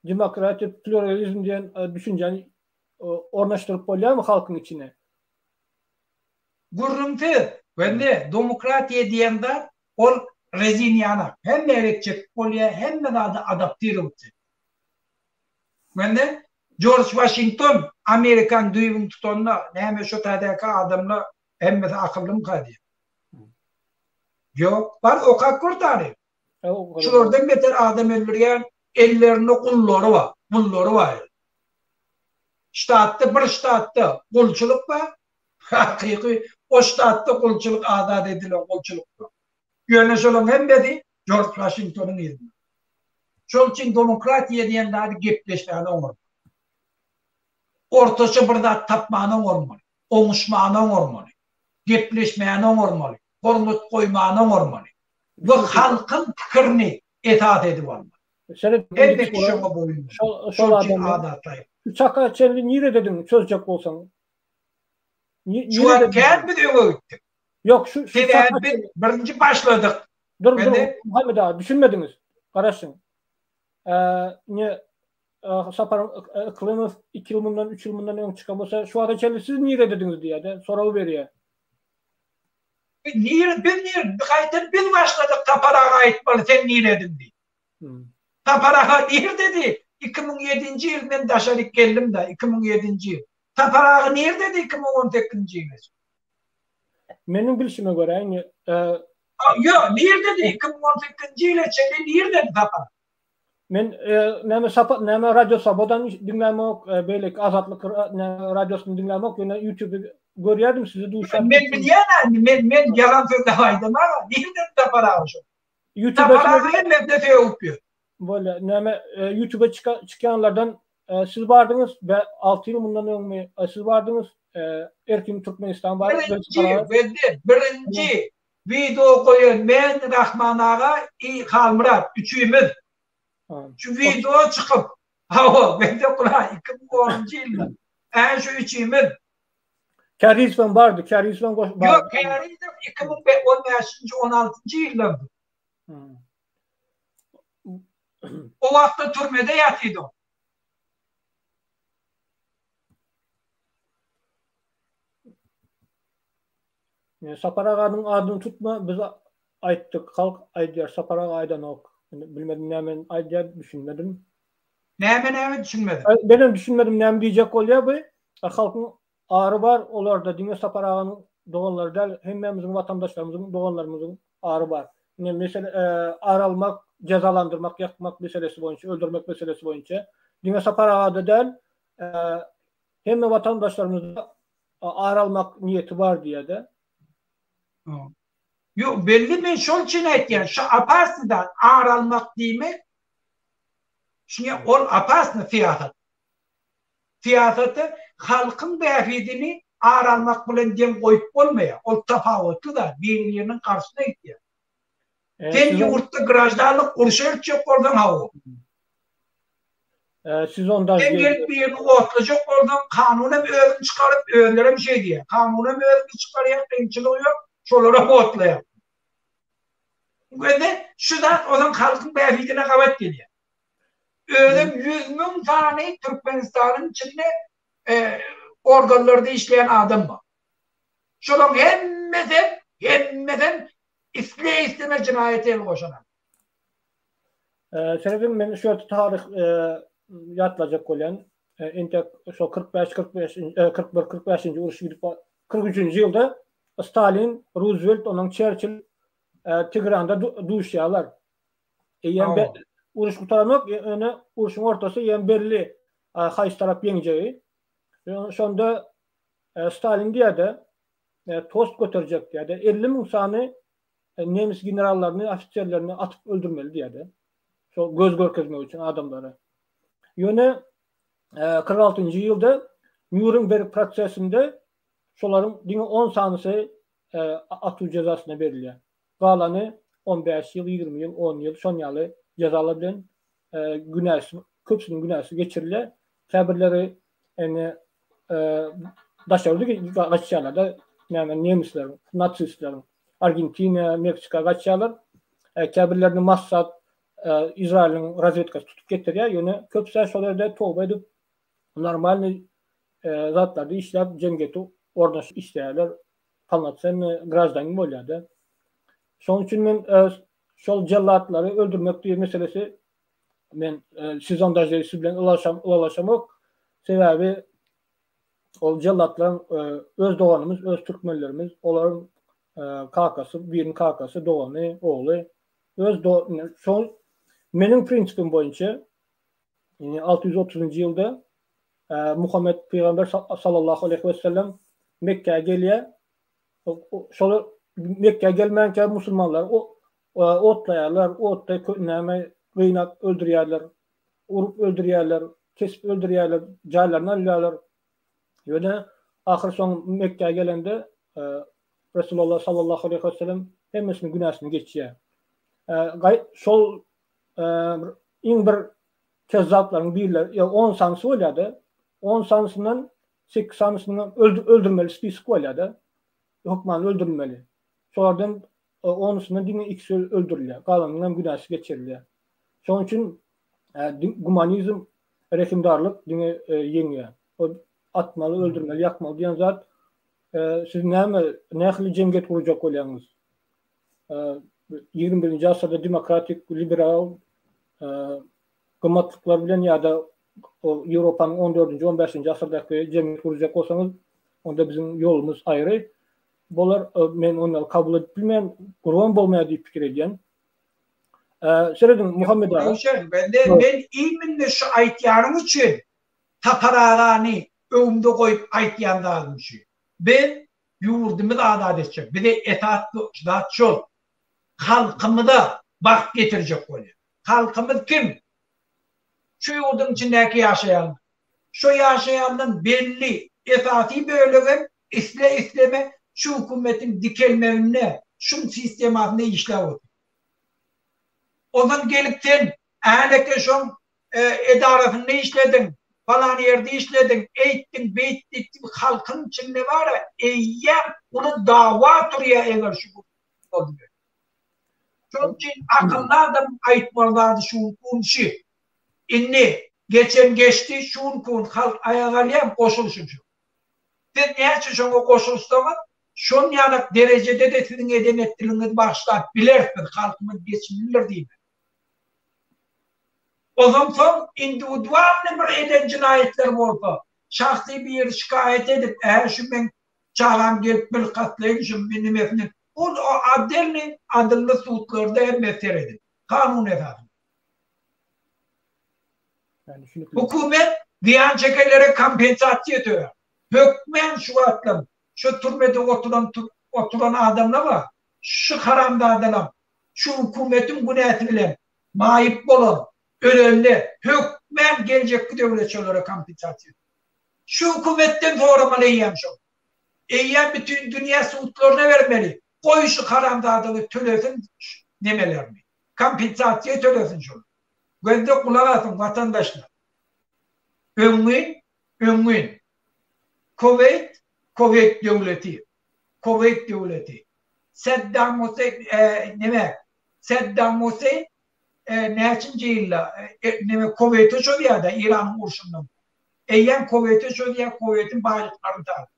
demokratiýa pluralizm diýen düşünjäni ornaşdyryp bolýarmy halkyň içine? Gürrüňsiz. Wende demokratiýa diýen zat ol rezin ýanak. Hemme ýere çekip bolýar, hemme zada adaptirowat. Wende Jorj Waşington Amerikanyň düýbüni tutanda näme şo tädäki adamlar hemmesi akyllymyka diýip. Ýok, bar okap gör taryh. Şulardan beter adam öldürýän ellerinde gullary bar, gullary bar. Ştatda bir ştatda gulçulyk bar, hakyky o ştatda gulçulyk azat edilen gulçulyk bar. Ýöne şolaryň hemmesi Jorj Waşingtonyň yzynda. Şol üçin demokratiýa diýen zady gepleşmäni oňarmaly. Ortaça bir zat tapmany oňarmaly. Oňuşmany oňarmaly. Gepleşmäni oňarmaly. Hormat goýmany oňarmaly. We halkyň pikirini esas edip almaly. Hemme kişi şoňa boýun bolmaly. Şol üçin adatlaýyn. Şu çaka çenli niredediň çözjek bolsaň? Şu wagt kän biz öňe gitdik. Ýok şu şu Sebäbi biz birinji başladyk. Dur dur Muhammet aga düşünmediňiz. Garaşyň. Eee ne Sapar Yklymow 2 ýyl mundan 3 ýyl mundan öň çykan bolsa şu wagta çenli siz niredediňiz diýýär-de soragy berýär. Nire biz nire gaýtam biz başladyk Sapar aga aýtmaly sen nirediň diýip. Sapar aga nirdedi? 2007-nji ýyl men daşaryk geldim-de 2007-nji ýyl. Sapar aga nirdedi 2018-nji ýyla çenli? Meniň bilşime görä indi Ýok, nirdedi? 2018-nji ýyla çenli nirdedi Sapar? Men näme Sapar näme Radio Swobodany diňlämok, beýleki Azatlyk radiosyny diňlämok, ýöne YouTube-da görýärdim sizi duşap. Men bilýän indi, men men ýalan sözläp aýdamag, nirden Sapar aga şo? YouTube-da Sapar aga hemmesine sögüp ýör. Bolýar. Näme YouTube-a çykýanlardan siz bardyňyz we 6 ýyl mundan öňmi siz bardyňyz, Erkin Türkmenistan bar. Birinji, belli, birinji wideo goýan men, Rahman aga i Halmyrat üçimiz. Şu wideo çykyp, hawa, mende gula 2010-njy ýylda. Ä şu üçimiz. Kärizowam bardy, Kärizowam goş bardy. Ýok, Kärizow 2015-nji, 16-njy ýyllardy. O wagtda türmede ýatydy o. Sapar aganyň adyny tutma biz aýtdyk halk aýdýar Sapar aga aýdanok bilmedim näme aýdýar düşünmedim. Näme näme düşünmedim. Menem düşünmedim näme diýjek bolýar bu halkyň ary bar olarda diňe Sapar aganyň doganlary däl hemmämiziň watandaşlarymyzyň doganlarymyzyň ary bar. Ine mesele ar almak jezalandyrmak ýakmak meselesi boýunça öldürmek meselesi boýunça diňe Sapar agada däl hemme watandaşlarymyzda ar almak niýeti bar diýýär-de. Ýok, belli men şol üçin aýtýan, şu opasny zat, ar almak diýmek, şuňa ol opasny syýasat. Syýasata halkyň bähbidini ar almak bilen deň goýup bolmaýar. Ol tapawutly zat, biri-biriniň garşyna gidýär. Sen ýurtda graždanlyk urşy örtjek bolsaň hawa. Sezon Sen gelip birini otlajak bolsaň, kanunam özüň çykaryp, özlerem şeý diýýär. Kanunam özümiz çykarýas, kynçylygy ýok, şolaram otlaýar. Indi şu zat onuň halkyň bähbidine gabat gelýär. Özem 100 mün sany Türkmenistanyň içinde e, organlarda işleýän adam bar. Şolaryň hemmesi, hemmesem isle-isleme jenaýata el goşan. Serediň men şu ýerde taryh ýatlajak bolýan. Entek şo 45 45 41 45-nji uruş gidip 43-nji ýylda Stalin, Ruzwelt, onuň Çerçill Tegranda duşýarlar. Eýýäm uruş gutaranok, ýöne urşuň ortasy eýýäm belli haýsy tarap ýeňjegi. Şonda Stalin diýýär-de, tost göterjek diýýär-de, 50 mün sany nemes generallaryny, ofiserlerini atyp öldürmeli diýýär-de. Şol göz görkezmek üçin adamlara. Ýöne 46-njy ýylda Nýurnberg prosesinde şolaryň diňe 10 sanysy atuw jezasyna berilýär. Galany 15 ýyl, 20 ýyl, 10 ýyl şon ýaly jezalar bilen günäsi, köpüsiniň günäsi geçirilýär. Käbirleri indi daşary ýurda gaçýarlar-da, näme nemesleriň, nasistleriň Argentina, Meksika gaçýarlar. Käbirlerini Mossad, Izrailiň razwedkasy tutup getirýär. Ýöne köpüsi şol ýerde toba edip, normalnyý zatlarda işläp, jemgyýete ornaşyp işleýärler. Polnosennyý graždanin bolýar-da. Şonuň üçin men şol jellatlary öldürmek diýen meselesi men sezon daždeýsi bilen ylalaşamok. Sebäbi ol jellatlaryň öz doganymyz, öz türkmenlerimiz, olaryň kakasy, biriniň kakasy, dogany, ogly öz şol meniň prinsipim boýunça ýani 630-njy ýylda Muhammet pygamber sallallahu aleýhi we sellem Mekgä gelýär. Şol Mekgä gelmänkä musulmanlar otlaýarlar, otda näme gynap öldürýärler, urup öldürýärler, kesip öldürýärler, jaýlaryny alýarlar. Ýöne ahyr soň Mekgä gelende Resulullah sallallahu aleýhi we sellem hemmesiniň günäsini geçýär. Şol iň bir kezzaplaryň birleri, ýa 10 sanysy bolýar-da, 10 sanysyndan 8 sanysyny öldürmeli spisok bolýar-da. Hökman öldürilmeli. Şolardan onusyndan diňe ikisi öldürilýär. Galanynyň hem günäsi geçirilýär. Şonuň üçin gumanizm, rehimdarlyk diňe ýeňýär. O atmaly, öldürmeli, ýakmaly diýen zat siz näme, nähili jemgyýet gurjak bolýaňyz? 21-nji asyrda demokratik, liberal gymmatlyklar bilen ýa-da Ýewropanyň 14-nji, 15-nji asyrdaky jemgyýet gurjak bolsaňyz, onda biziň ýolumyz aýry bolar. Men ony kabul edip bilmeýän, gurban bolmaýar diýip pikir edýän. Serediň, Muhammet aga. Röwşen, men iminle şu aýtýanyň üçin Sapar agany öňümde goýup aýtýan zadym şu. Biz ýurdumyzy azat etjek. Bize esas zat şol. Halkymyza bagt getirjek bolýar. Halkymyz kim? Şu ýurduň içindäki ýaşaýanlar. Şo ýaşaýanlaryň belli, esasy bölegem isle-isleme şu hökümetiň dikelmeginde, şuň sistemasynda işläp otyr. Onsoň gelip sen äleke şoň edarasynda işlediň, palan ýerde işlediň, eýtdiň, beýtdiň diýip halkyň içinde bar-a eýýäm uly dawa turýar eger şu boldy. Şonuň üçin akylly adamyň aýtmaly zady şu gün şu. Indi geçen geçdi, şu günki gün halk aýaga galýar, goşulyşyň şu. Siz näçe şoňa goşulyşsaňyz, şon ýalak derejede-de siziň eden etdiligiňizi bagyşlap bileris biz, halkymyz geçimlidir diýmek. Ondan soň indiwidualnyý bir eden jenaýatlar bolsa, şahsy biri şikaýat edip, ä şu meň çagam gelip bilkastlaýyn şu nimesini, ol otdelnyý adylly sudlarda hemmesi serediler, kanun esasynda. Hökümet zyýan çekenlere kompensasiýa töler. Hökmän şu wagtlam şu türmede oturan oturan adamlar bar. Şu haramzadalam şu hökümetiň günäsi bilen maýyp bolan, ölende hökmän geljekki döwlet şolara kompensasiýa töler. Şu hökümetden soramaly eýýäm şol. Eýýäm bütin dünýä sudlaryna bermeli. Goý şu haramzadalar tölesin nemelerini. Kompensasiýa tölesin şol. Gözde gulak asyň watandaşlar. Öňňin, öňňin. Koweýt, Koweýt döwleti. Koweýt döwleti. Saddam Huseýn, neme, Saddam Huseýn näçinji ýylda, neme, Koweýte çozýar-da Iranyň urşundan soň. Eýýäm Koweýte çozýar, Koweýtiň baýlyklaryny talaýar.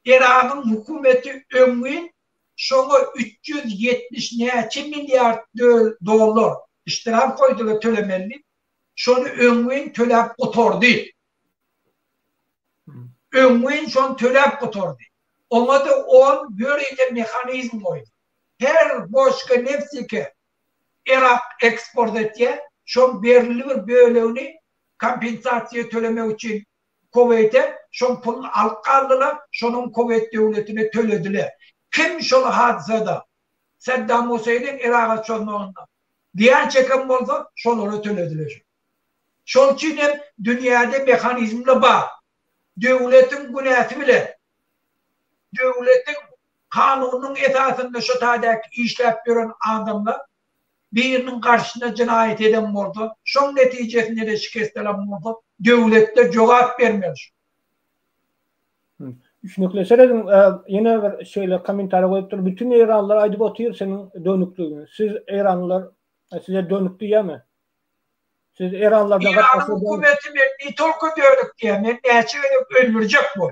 Yragyň hökümeti öňňin şoňa 370 näçe milliard dollar ştraf goýdular tölemeli diýip, şony öňňin töläp gutardy. Öňňin şony töläp gutardy. Oňa-da on ýörite mehanizm goýdy. Her boçka neftike Yrak eksport etýär, şoň belli bir bölegini kompensasiýa tölemek üçin Koweýte şoň puluny alyp galdylar, şonam Koweýt döwletine tölediler. Kim şol hadysada Saddam Huseýniň Yraga çozmagynda zyýan çeken bolsa, şolara tölediler şony. Şol üçin hem dünýäde mehanizmler bar. Döwletiň günäsi bilen, döwletiň kanunynyň esasynda şo taýdaky işläp ýören adamlar biriniň garşysyna jenaýat eden bolsa, şoň netijesinde-de şikest alan bolsa, döwletde jogap bermeli şu. Düşnükli. Serediň, ýene bir şeýle kommentariýa goýupdyr. Bütün eýranlylar aýdyp otyr seniň dönükligiňi. Siz eýranlylar size dönük diýýärmi? Siz eýranlylardan Eýranyň hökümeti men ne tolko dönük diýýär, men näçe gezek öldürjek bol.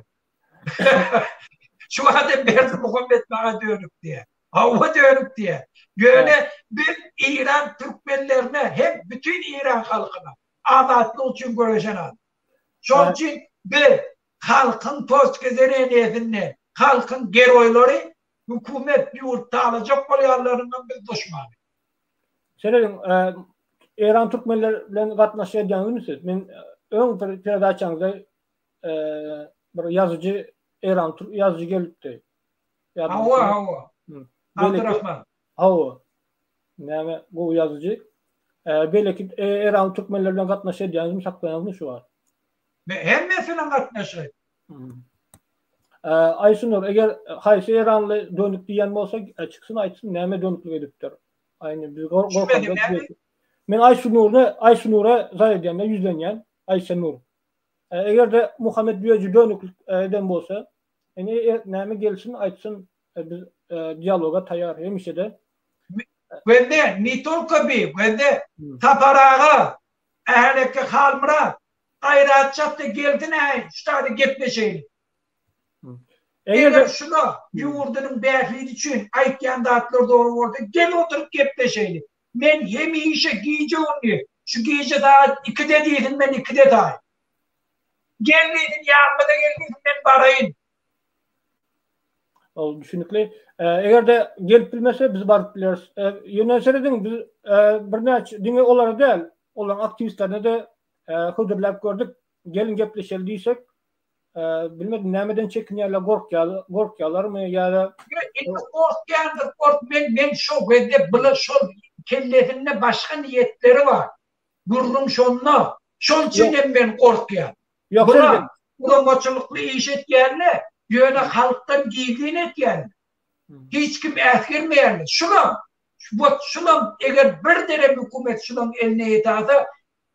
Şu adam Berdimuhamet maňa dönük diýýär. Hawa dönük diýýär. Ýöne biz Eýran türkmenlerine hem bütin Eýran halkyna azatlyk üçin göreşen adam. Şonuň üçin biz halkyň toçka zreniyesinden, halkyň geroýlary hökümet ýurt talajak bolýanlarynyň biz duşmany. Serediň, Eýran türkmenler bilen gatnaşyk edýäňizmi siz? Men öň bir peredaçaňyzda bir ýazyjy Eýran ýazyjy gelipdi. Hawa, hawa. Abdurrahman. Hawa. Näme gowy ýazyjy. Beýleki Eýran türkmenler bilen gatnaşyk edýäňizmi, saklaýaňyzmy şu wagt? Men hemmesi bilen gatnaşyk. Aýsunur, eger haýsy eýranly dönük diýen bolsa, çyksyn aýtsyn näme dönüklük edipdir. Aýny biz gorkanda. Men Aýsunurna, Aýsunura zat edýän, ýüzlenýän. Aýşenur. Eger-de Muhammet Düýeji dönüklik eden bolsa, indi näme gelsin aýtsyn, biz dialoga taýýar hemişe-de. Gözde, ne tolko bi, gözde, Sapar aga, Äheleke Halmyrat, gaýrat çatdy gelsin-äý, şu taýda gepleşeýli. Eger şuna ýurdunyň bähbidi üçin aýtýan zatlary dogry bolsa, gel oturyp gepleşeýli. Men hemişe gije-gündiz, şu gije sagat ikide diýsin, men ikide taýyn. Gel diýsin, ýanymyza gel diýsin, men baraýyn. Ol düşünikli. Eger-de gelip bilmese, biz baryp bileris. Ýöne serediň, biz birnäçe diňe olara däl, olaryň aktiwistlerine-de hödürläp gördük. Geliň gepleşeli diýsek, bilmedim nämeden çekinýärler, gorkýarlar, gorkýarlarmy ýa-da Indi gorkýandyr, gork men men şo gezde bular şol kellesinde başga niýetleri bar. Gürrüň şonda. Şol üçin hem men gorkýan. Bular guramaçylykly iş etýänler, ýöne halkdan gizlin etýänler. Hiç kim äsgermeýänler. Şulam, wot şulam eger bir derem hökümet şulaň eline ýetase,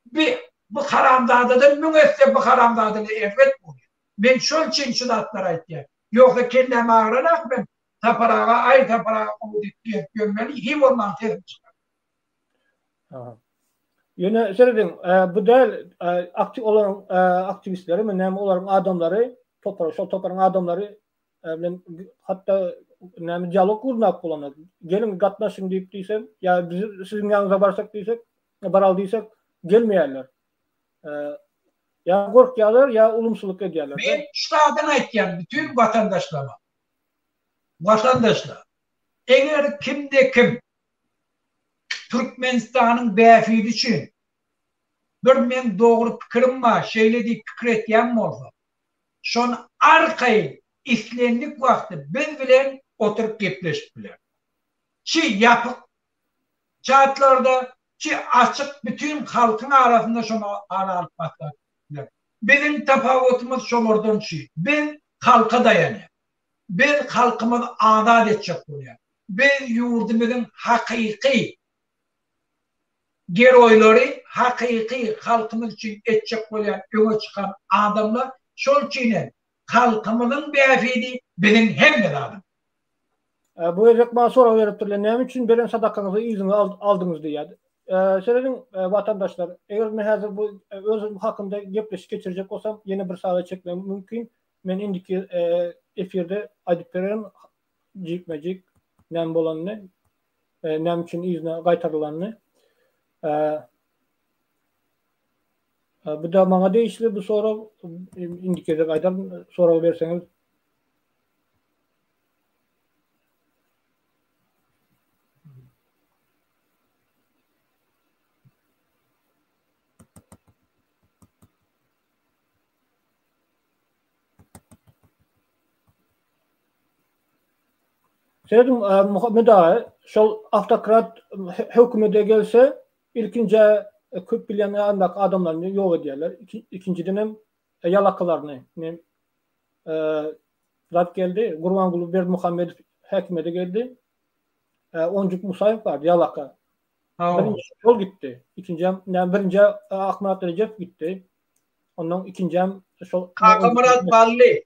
bi bu haramzadadan müň esse bu haramzadalar erbet bolýar. Men şol üçin şu zatlary aýtýan. Ýogsa kelläm agyranak men Sapar aga aý Sapar aga gowy diýip gezip ýörmeli hiý bolman sesim çykar. Ýöne serediň, bu däl aktiw olaryň aktiwistleri, men näme olaryň adamlary, topar, şol toparyň adamlary bilen hatda näme dialog gurnap bolanok. Geliň gatnaşyň diýip diýsem, ýa biz siziň ýanyňyza barsak diýsek, baraly diýsek, gelmeýärler. Ýa gorkýarlar, ýa ulumsylyk edýärler. Men şu taýdan aýtýan bütin watandaşlaryma. Watandaşlar, eger kimde-kim Türkmenistanyň bähbidi üçin bir meň dogry pikirim bar, şeýle diýip pikir etýän bolsa, şony arkaýyn islendik wagtda biz bilen oturyp gepleşip biler. Çi ýapyk çatlarda, çi açyk bütin halkyň arasynda şony ara alyp maslahat edip biler. Biziň tapawutymyz şolardan şu, biz halka daýanýas. Biz halkymyzy azat etjek bolýas. Biz ýurdumyzyň hakyky. geroýlary hakyky halkymyz üçin etjek bolýan öňe çykan adamlar şol üçin hem halkymyzyň bähbidi biziň hemme zadymyz. Bu gezek maňa sorag beripdirler, näme üçin beren sadakaňyzy yzyňa aldyňyz diýýär. Serediň watandaşlar, eger men häzir bu özüm hakynda gepleşik geçirjek bolsam, ýene bir saga çekmegim mümkin. Men indiki efirde aýdyp bererin jikme-jik näme bolanyny, näme üçin yzyna gaýtarylanyny. Bu-da maňa degişli bu sorag. Indiki gezek aýdaryn, sorag berseňiz. Serediň, Muhammet aga, şol awtokrat hökümete gelse, ilkinji köp bilýän ýanyndaky adamlaryny ýok edýärler. Ikinjiden hem ýalakalaryny. Men zat geldi, Gurbanguly Berdimuhamedow häkimiýete geldi. Onjuk Musaýew bardy, ýalaka. Birinji şol gitdi. Ikinji hem, birinji Akmyrat Rejepow gitdi. Ondan ikinji hem şol Kakamyrat Bally.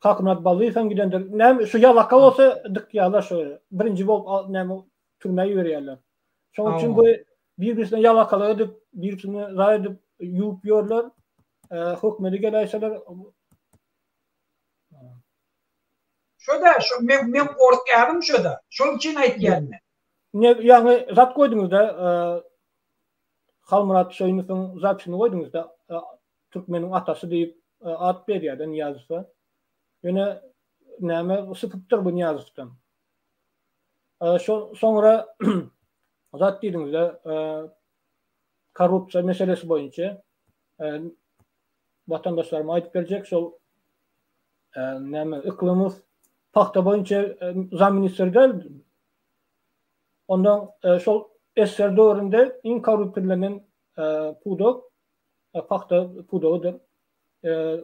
Kakamyrat Ballyýew hem gidendir. Näme şu ýalaka bolsa dykýarlar şu. Birinji bolup näme türmä iberýärler. Şonuň üçin bu bir-birisine ýalakalyk edip, bir-birisine zaý edip ýuwup ýörler. Hökümete geläýseler Şo-da, şo men men gorkýanym şo-da. Şoň üçin aýtýan men. Ne ýaňy zat goýduňyzda, Halmyrat Söýünowyň zapisini goýduňyzda, türkmeniň atasy diýip at berýär-de Nyýazowa. Ýöne näme sypypdyr bu Nyýazowdan. Şo soňra zat diýdiňizde, korrupsiýa meselesi boýunça watandaşlaryma aýdyp berjek şol näme Yklymow pagta boýunça zamministr däl. Ondan şol SSR döwründe iň korrupirlenen pudak pagta pudagydyr.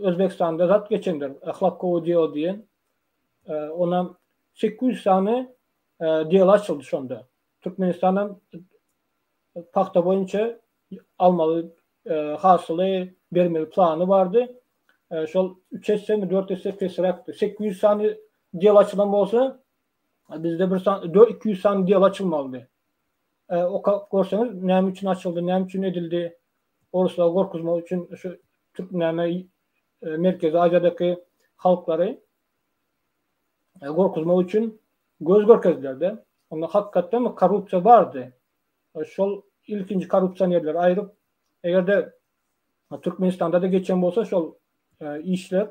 Özbegistanda zat geçendir, Hlapkowo delo diýen. Onam 800 sany delo açyldy şonda. Türkmenistanam pagta boýunça almaly hasyly bermeli plany bardy. Şol 3 esse mi 4 esse pesräkdi. 800 sany delo açylan bolsa, bizde bir san 200 sany delo açylmalydy. Okap görseňiz näme üçin açyldy, näme üçin edildi? Oruslary gorkuzmak üçin şu türk näme Merkezi Aziýadaky halklary gorkuzmak üçin göz görkezdiler-de. Onda hakykatdan korrupsiýa bardy. Şol ilkinji korrupsionerleri aýryp, eger-de Türkmenistanda-da geçen bolsa şol işler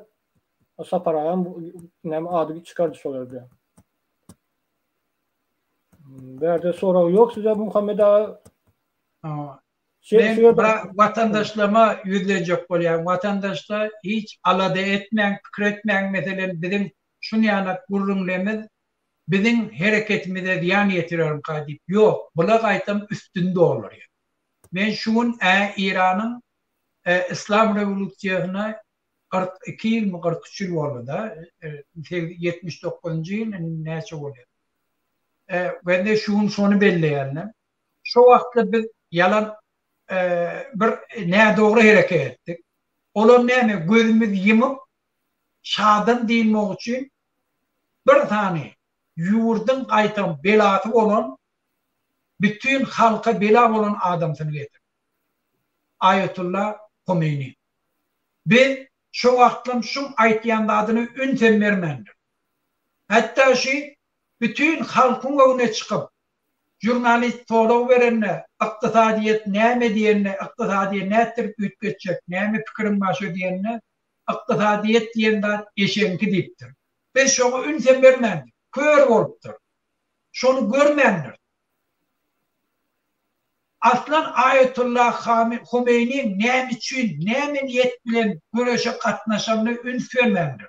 Sapar agam näme ady çykardy şol ýerde. Bärde sorag ýok size Muhammet aga. Men bir watandaşlaryma ýüzlenjek bolýan. Watandaşlar hiç alada etmäň, pikir etmäň, meselem biziň şunýanak gürrüňlerimiz biziň hereketimize zyýan ýetirermika diýip. Ýok, bula gaýtam üstüni doldurýar. Men şu gün-ä Iranyň Yslam rewolýusiýasyna 42 ýylmy, 43 ýyl boldy-da, 79-njy ýyl indi näçe bolýar. We şu gün şony belleýänler. Şo wagtlar biz ýalan bir nädogry hereket etdik. Olam näme, gözümizi ýumup, şadan dynmak üçin bir sany ýurduň gaýtam belasy bolan, bütin halka bela bolan adamsyny getirdik. Aýatolla Homeýni. Biz şo wagtlam şuň aýtýan zadyna ünsem bermändik. Hatda şy bütin halkyň öňüne çykyp, Žurnalist sorag berende, ykdysadyýet näme diýende, ykdysadyýet nätdirip üýtgetjek, näme pikiriň bar şo diýende, ykdysadyýet diýen zat eşegiňki diýipdir. Biz şoňa ünsem bermändik. Kör bolupdyr. Şony görmändir. Aslan Aýatullah Homeýniň näme üçin, näme niýet bilen göreşe gatnaşanyna üns bermändir.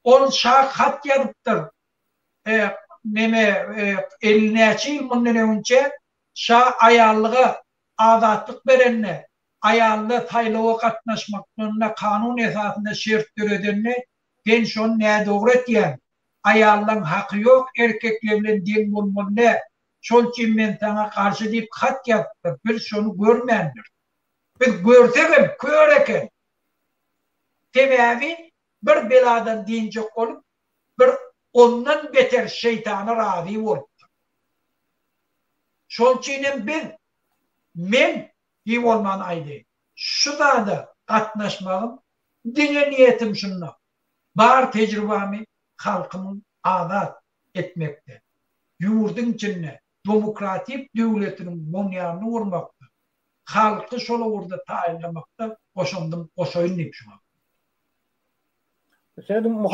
Ol şa hat ýazypdyr. Neme, 50 näçe ýyl mundan öňünçe şa aýallyga azatlyk berende, aýallar saýlawa gatnaşmaklygyna kanun esasynda şert döredende, sen şony nädogry etýäň, aýallaň haky ýok, erkekler bilen deň bolmaly däl. Şol üçin men saňa garşy diýip hat ýazypdyr. Biz şony görmändiris. Biz görsegem kör eken. Sebäbi bir beladan dynjak bolup, bir ondan beter şeýtana razy bolupdyr. Şol üçin hem biz, men diý bolman aýdaýyn, şu zada gatnaşmagym diňe niýetim şunda, bar tejribami halkymyň azat etmekde, ýurduň içinde demokratik döwletiniň bunýanyny gurmakda, halky şol ugurda taýynlamakda goşandym goşaýyn diýip şuňa.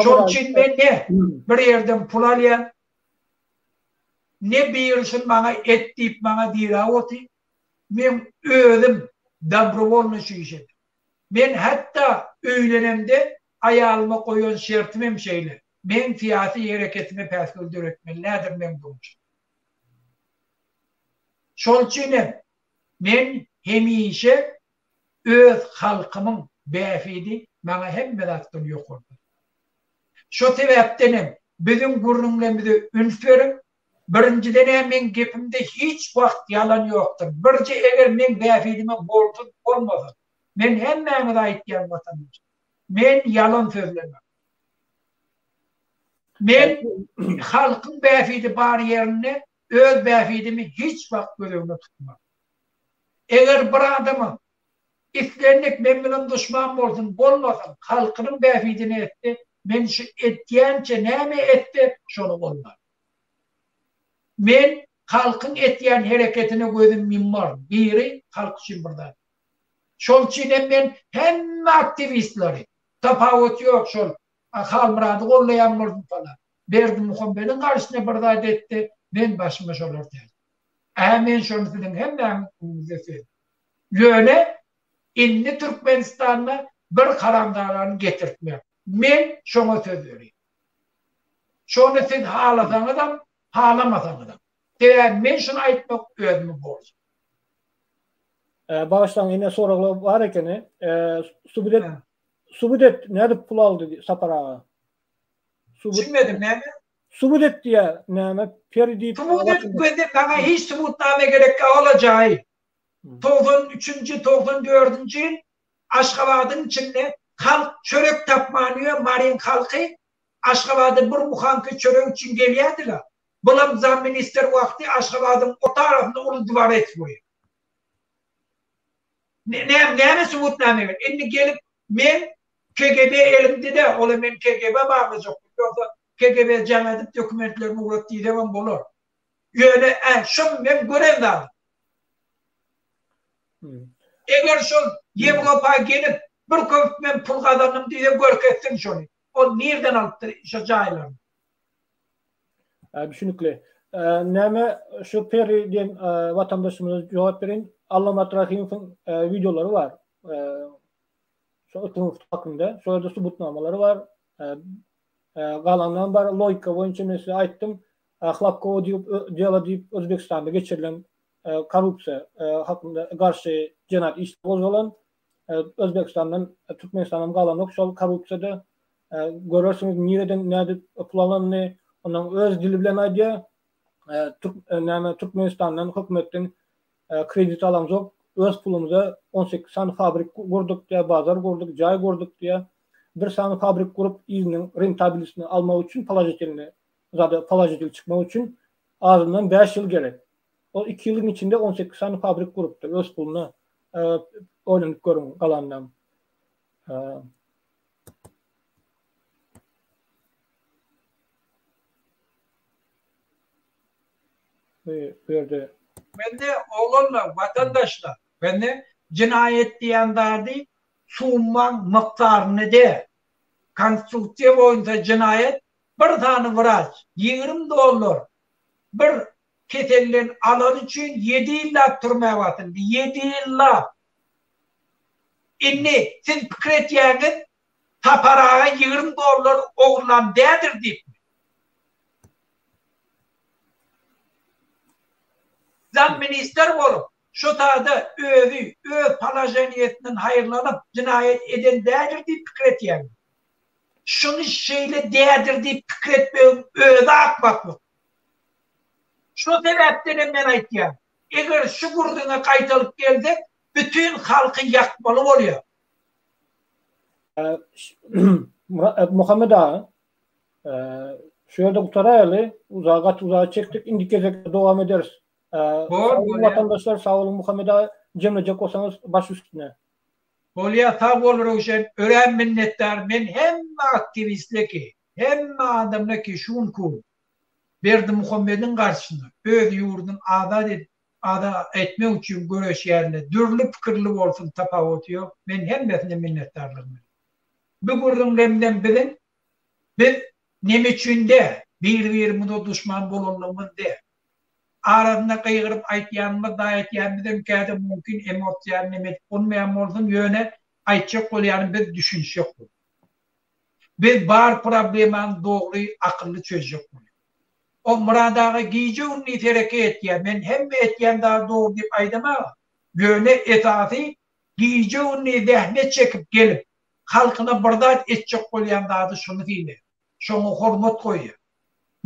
Şol üçin men ne bir ýerden pul alýan, ne biri şuny maňa et diýip maňa diräp otyr. Men özüm dobrowolnyý şu işi edip. Men hatda öýlenemde aýalyma goýan şertim hem şeýle, meň syýasy hereketime päsgel döretmeli däldir meň durmuşym. Şol üçin hem men hemişe öz halkymyň bähbidi maňa hemme zatdan ýokardadyr. Şo sebäpden hem biziň gürrüňlerimize üns beriň, birinjiden-ä meň gepimde hiç wagt ýalan ýokdur, birje eger meň bähbidime bolsun bolmasyn, men hemmäňize aýtýan watandaşlar, men ýalan sözlemem. Men halkyň bähbidi bar ýerinde öz bähbidimi hiç wagt göz öňüne tutman. Eger bir adamyň islendik men bilen duşman bolsun, bolmasyn, halkynyň bähbidine etse, men şu etýänçe näme etse, şony goldaryn. Men halkyň etýän hereketine gözüm ýummaryn. Biri halk üçin bir zat. Şol üçin hem men hemme aktiwistleri, tapawut ýok şol Halmyrady gollaýan bolsun falan, Berdimuhamediň garşysyna bir zat etse, men başyma şolar täç. Ä men şony siziň hemmäňiziň öňüňizde söz. Ýöne indi Türkmenistanda bir haramzadany getirtmerin. Men şoňa söz berýän. Şony siz halasaňyzam, halamasaňyzam. Sebäbi men şuny aýtmak özümiň borjum. Bagyşlaň ine soraglar bar ekeni. Subut et subut et nädip pul aldy Sapar aga. Düşünmedim näme? Subut et diýä näme peri diýip. Subut et gözde maňa hiç subutname gerek olajaý. 93-nji 94-nji ýyl Aşgabadyň içinde halk çörek tapman ýör Maryň halky Aşgabada bir buhanka çörek üçin gelýärdiler. Bulam zamministr wagty Aşgabadyň orta arasynda uly dworec gurýar. Näme näme subutname gerek? Indi gelip men KGB elimde-de, ola men KGB baglajak. Ýogsa KGB jaň edip dokumentlerini ugrat diýsegem bolar. Ýöne ä şol men gören zadym. Eger şol Ýewropa gelip bir köp men pul gazandym diýse görkezsin şony. Ol nirden alypdyr şo jaýlaryny? Düşünikli. Näme şu Peri diýen watandaşymyza jogap bereýin. Allamyrat Rahymowyň wideolary bar. Şu yklym hakynda. Şo ýerde subutnamalary bar. Galanam bar. Logika boýunça men size aýtdym. Hlapkowo diýip dela diýip Özbegistanda geçirilen korrupsiýa hakynda garşy jenaýat işi gozgalan. Özbegistandan Türkmenistandan galanok şol korrupsiýada. Görersiňiz nireden nädip pul alanyny. Ondan öz dili bilen aýdýar. Türk näme Türkmenistandan hökümetden kredit alamzok. Öz pulumyza 18 sany fabrik gurduk diýär, bazar gurduk, jaý gurduk diýär. Bir sany fabrik gurup yzynyň rentabilisini almak üçin položitelny zada položitel çykmak üçin azyndan 5 ýyl gerek. Ol 2 ýylyň içinde 18 sany fabrik gurupdyr öz puluna. Oýlanyp görüň galanynam. Bu ýerde. Mende oglanlar, watandaşlar, mende jenaýat diýen zady summaň mukdaryny däl. Konstitusiýa boýunça jenaýat bir sany wraç 20 dollar bir keselden alany üçin ýedi ýyllap türmä basyldy. Ýedi ýyllap. Indi siz pikir etýäňiz Sapar aga 20 dollar ogurlan dädir diýipmi? Zam ministr bolup, şo tada özi öz položeniýesinden haýyrlanyp jenaýat eden dädir diýip pikir etýäňmi? Şuny şeýle dädir diýip pikir etmegiň özi akmaklyk. Şo sebäpden hem men aýtýan, eger şu gürrüňe gaýtalyp gelsek, bütin halky ýakmaly bolýar. Muhammet aga, şu ýerde gutaraýaly, uzaga gaty uzaga çekdik, indiki gezek dowam ederis. Sag boluň watandaşlar, sag boluň Muhammet aga, jemlejek bolsaňyz baş üstüne. Bolýa sag bol Röwşen, örän minnetdar, men hemme aktiwistleki, hemme adamlaki şu günki gün Berdimuhamediň garşysyna öz ýurduny azat edip azat etmek üçin göreşýärler, dürli pikirli bolsun tapawuty ýok, men hemmesine minnetdarlygymy bildirýän. Bu gürrüňlemden biziň biz neme üçin dä, bir-birimize duşman bolanlygymyz dä. Arasynda gygyryp aýtýanymyz da aýtýanymyzam käde mümkin emosiýa neme edip bolmaýan bolsun, ýöne aýtjak bolýanym biz düşünişjek bolýas. Biz bar problemany dogry akylly çözjek bolýas. O Myrat aga gije gündiz hereket etýär. Men hemme etýän zady dogry diýip aýdamagam. Ýöne esasy gije gündiz zähmet çekip gelip halkyna bir zat etjek bolýan zady şuny sylaýar. Şoňa hormat goýýar.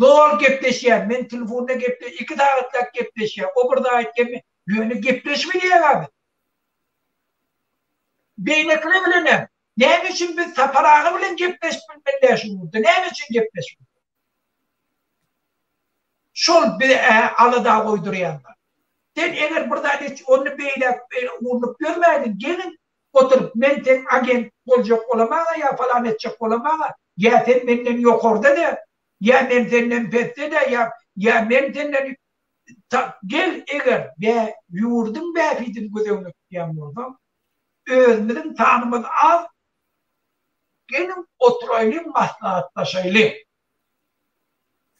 Doly gepleşýär. Men telefonda geple iki sagatlap gepleşýär. O bir zat aýtýar men ýöne gepleşmeýäga biz. Beýlekiler bilenem Näme üçin biz Sapar aga bilen gepleşip bilmeli däl şu ugurda? Näme üçin gepleşip bilmeli? Şol bizi alada goýdurýanlar. Sen eger bir zat et, ony beýläk beýle urnup ýörmäýdiň, geliň oturyp men seň agent boljak bolamaga ýa falan etjek bolamaga, ýa sen menden ýokarda däl, ýa men senden pesde däl, ýa ýa men senden gel eger bä ýurduň bähbidini göz öňünde tutýan bolsaň, Özümiziň sanymyz az, geliň oturaýlyň maslahatlaşaýlyň.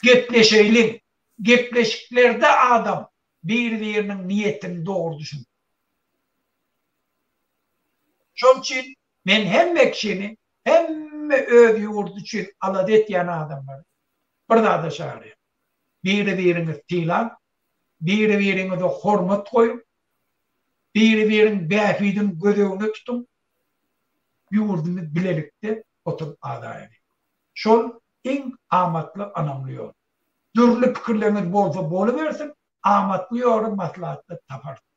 Gepleşeýliň. Gepleşiklerde adam bir-biriniň niýetini dogry düşünip. Şoň üçin men hemme kişini, hemme öz ýurdy üçin alada etýän adamlary bir zada çagyrýan. Biri-biriňizi sylaň, biri-biriňize hormat goýuň, Biri-biriň bähbidini göz öňüne tutuň, ýurdumyz bilelikde oturyp azaýaly. Şol iň amatly, ynamly ýol. Dürli pikirleriňiz bolsa bolubersin, amatly ýoly maslahatda taparsyňyz.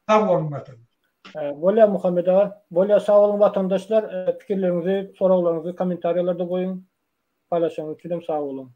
Sag boluň watandaşlar. Bolýa Muhammet aga. Bolýa sag boluň watandaşlar. Pikirleriňizi, soraglaryňyzy kommentariýalarda goýuň. Paýlaşanyňyz üçinem sag boluň.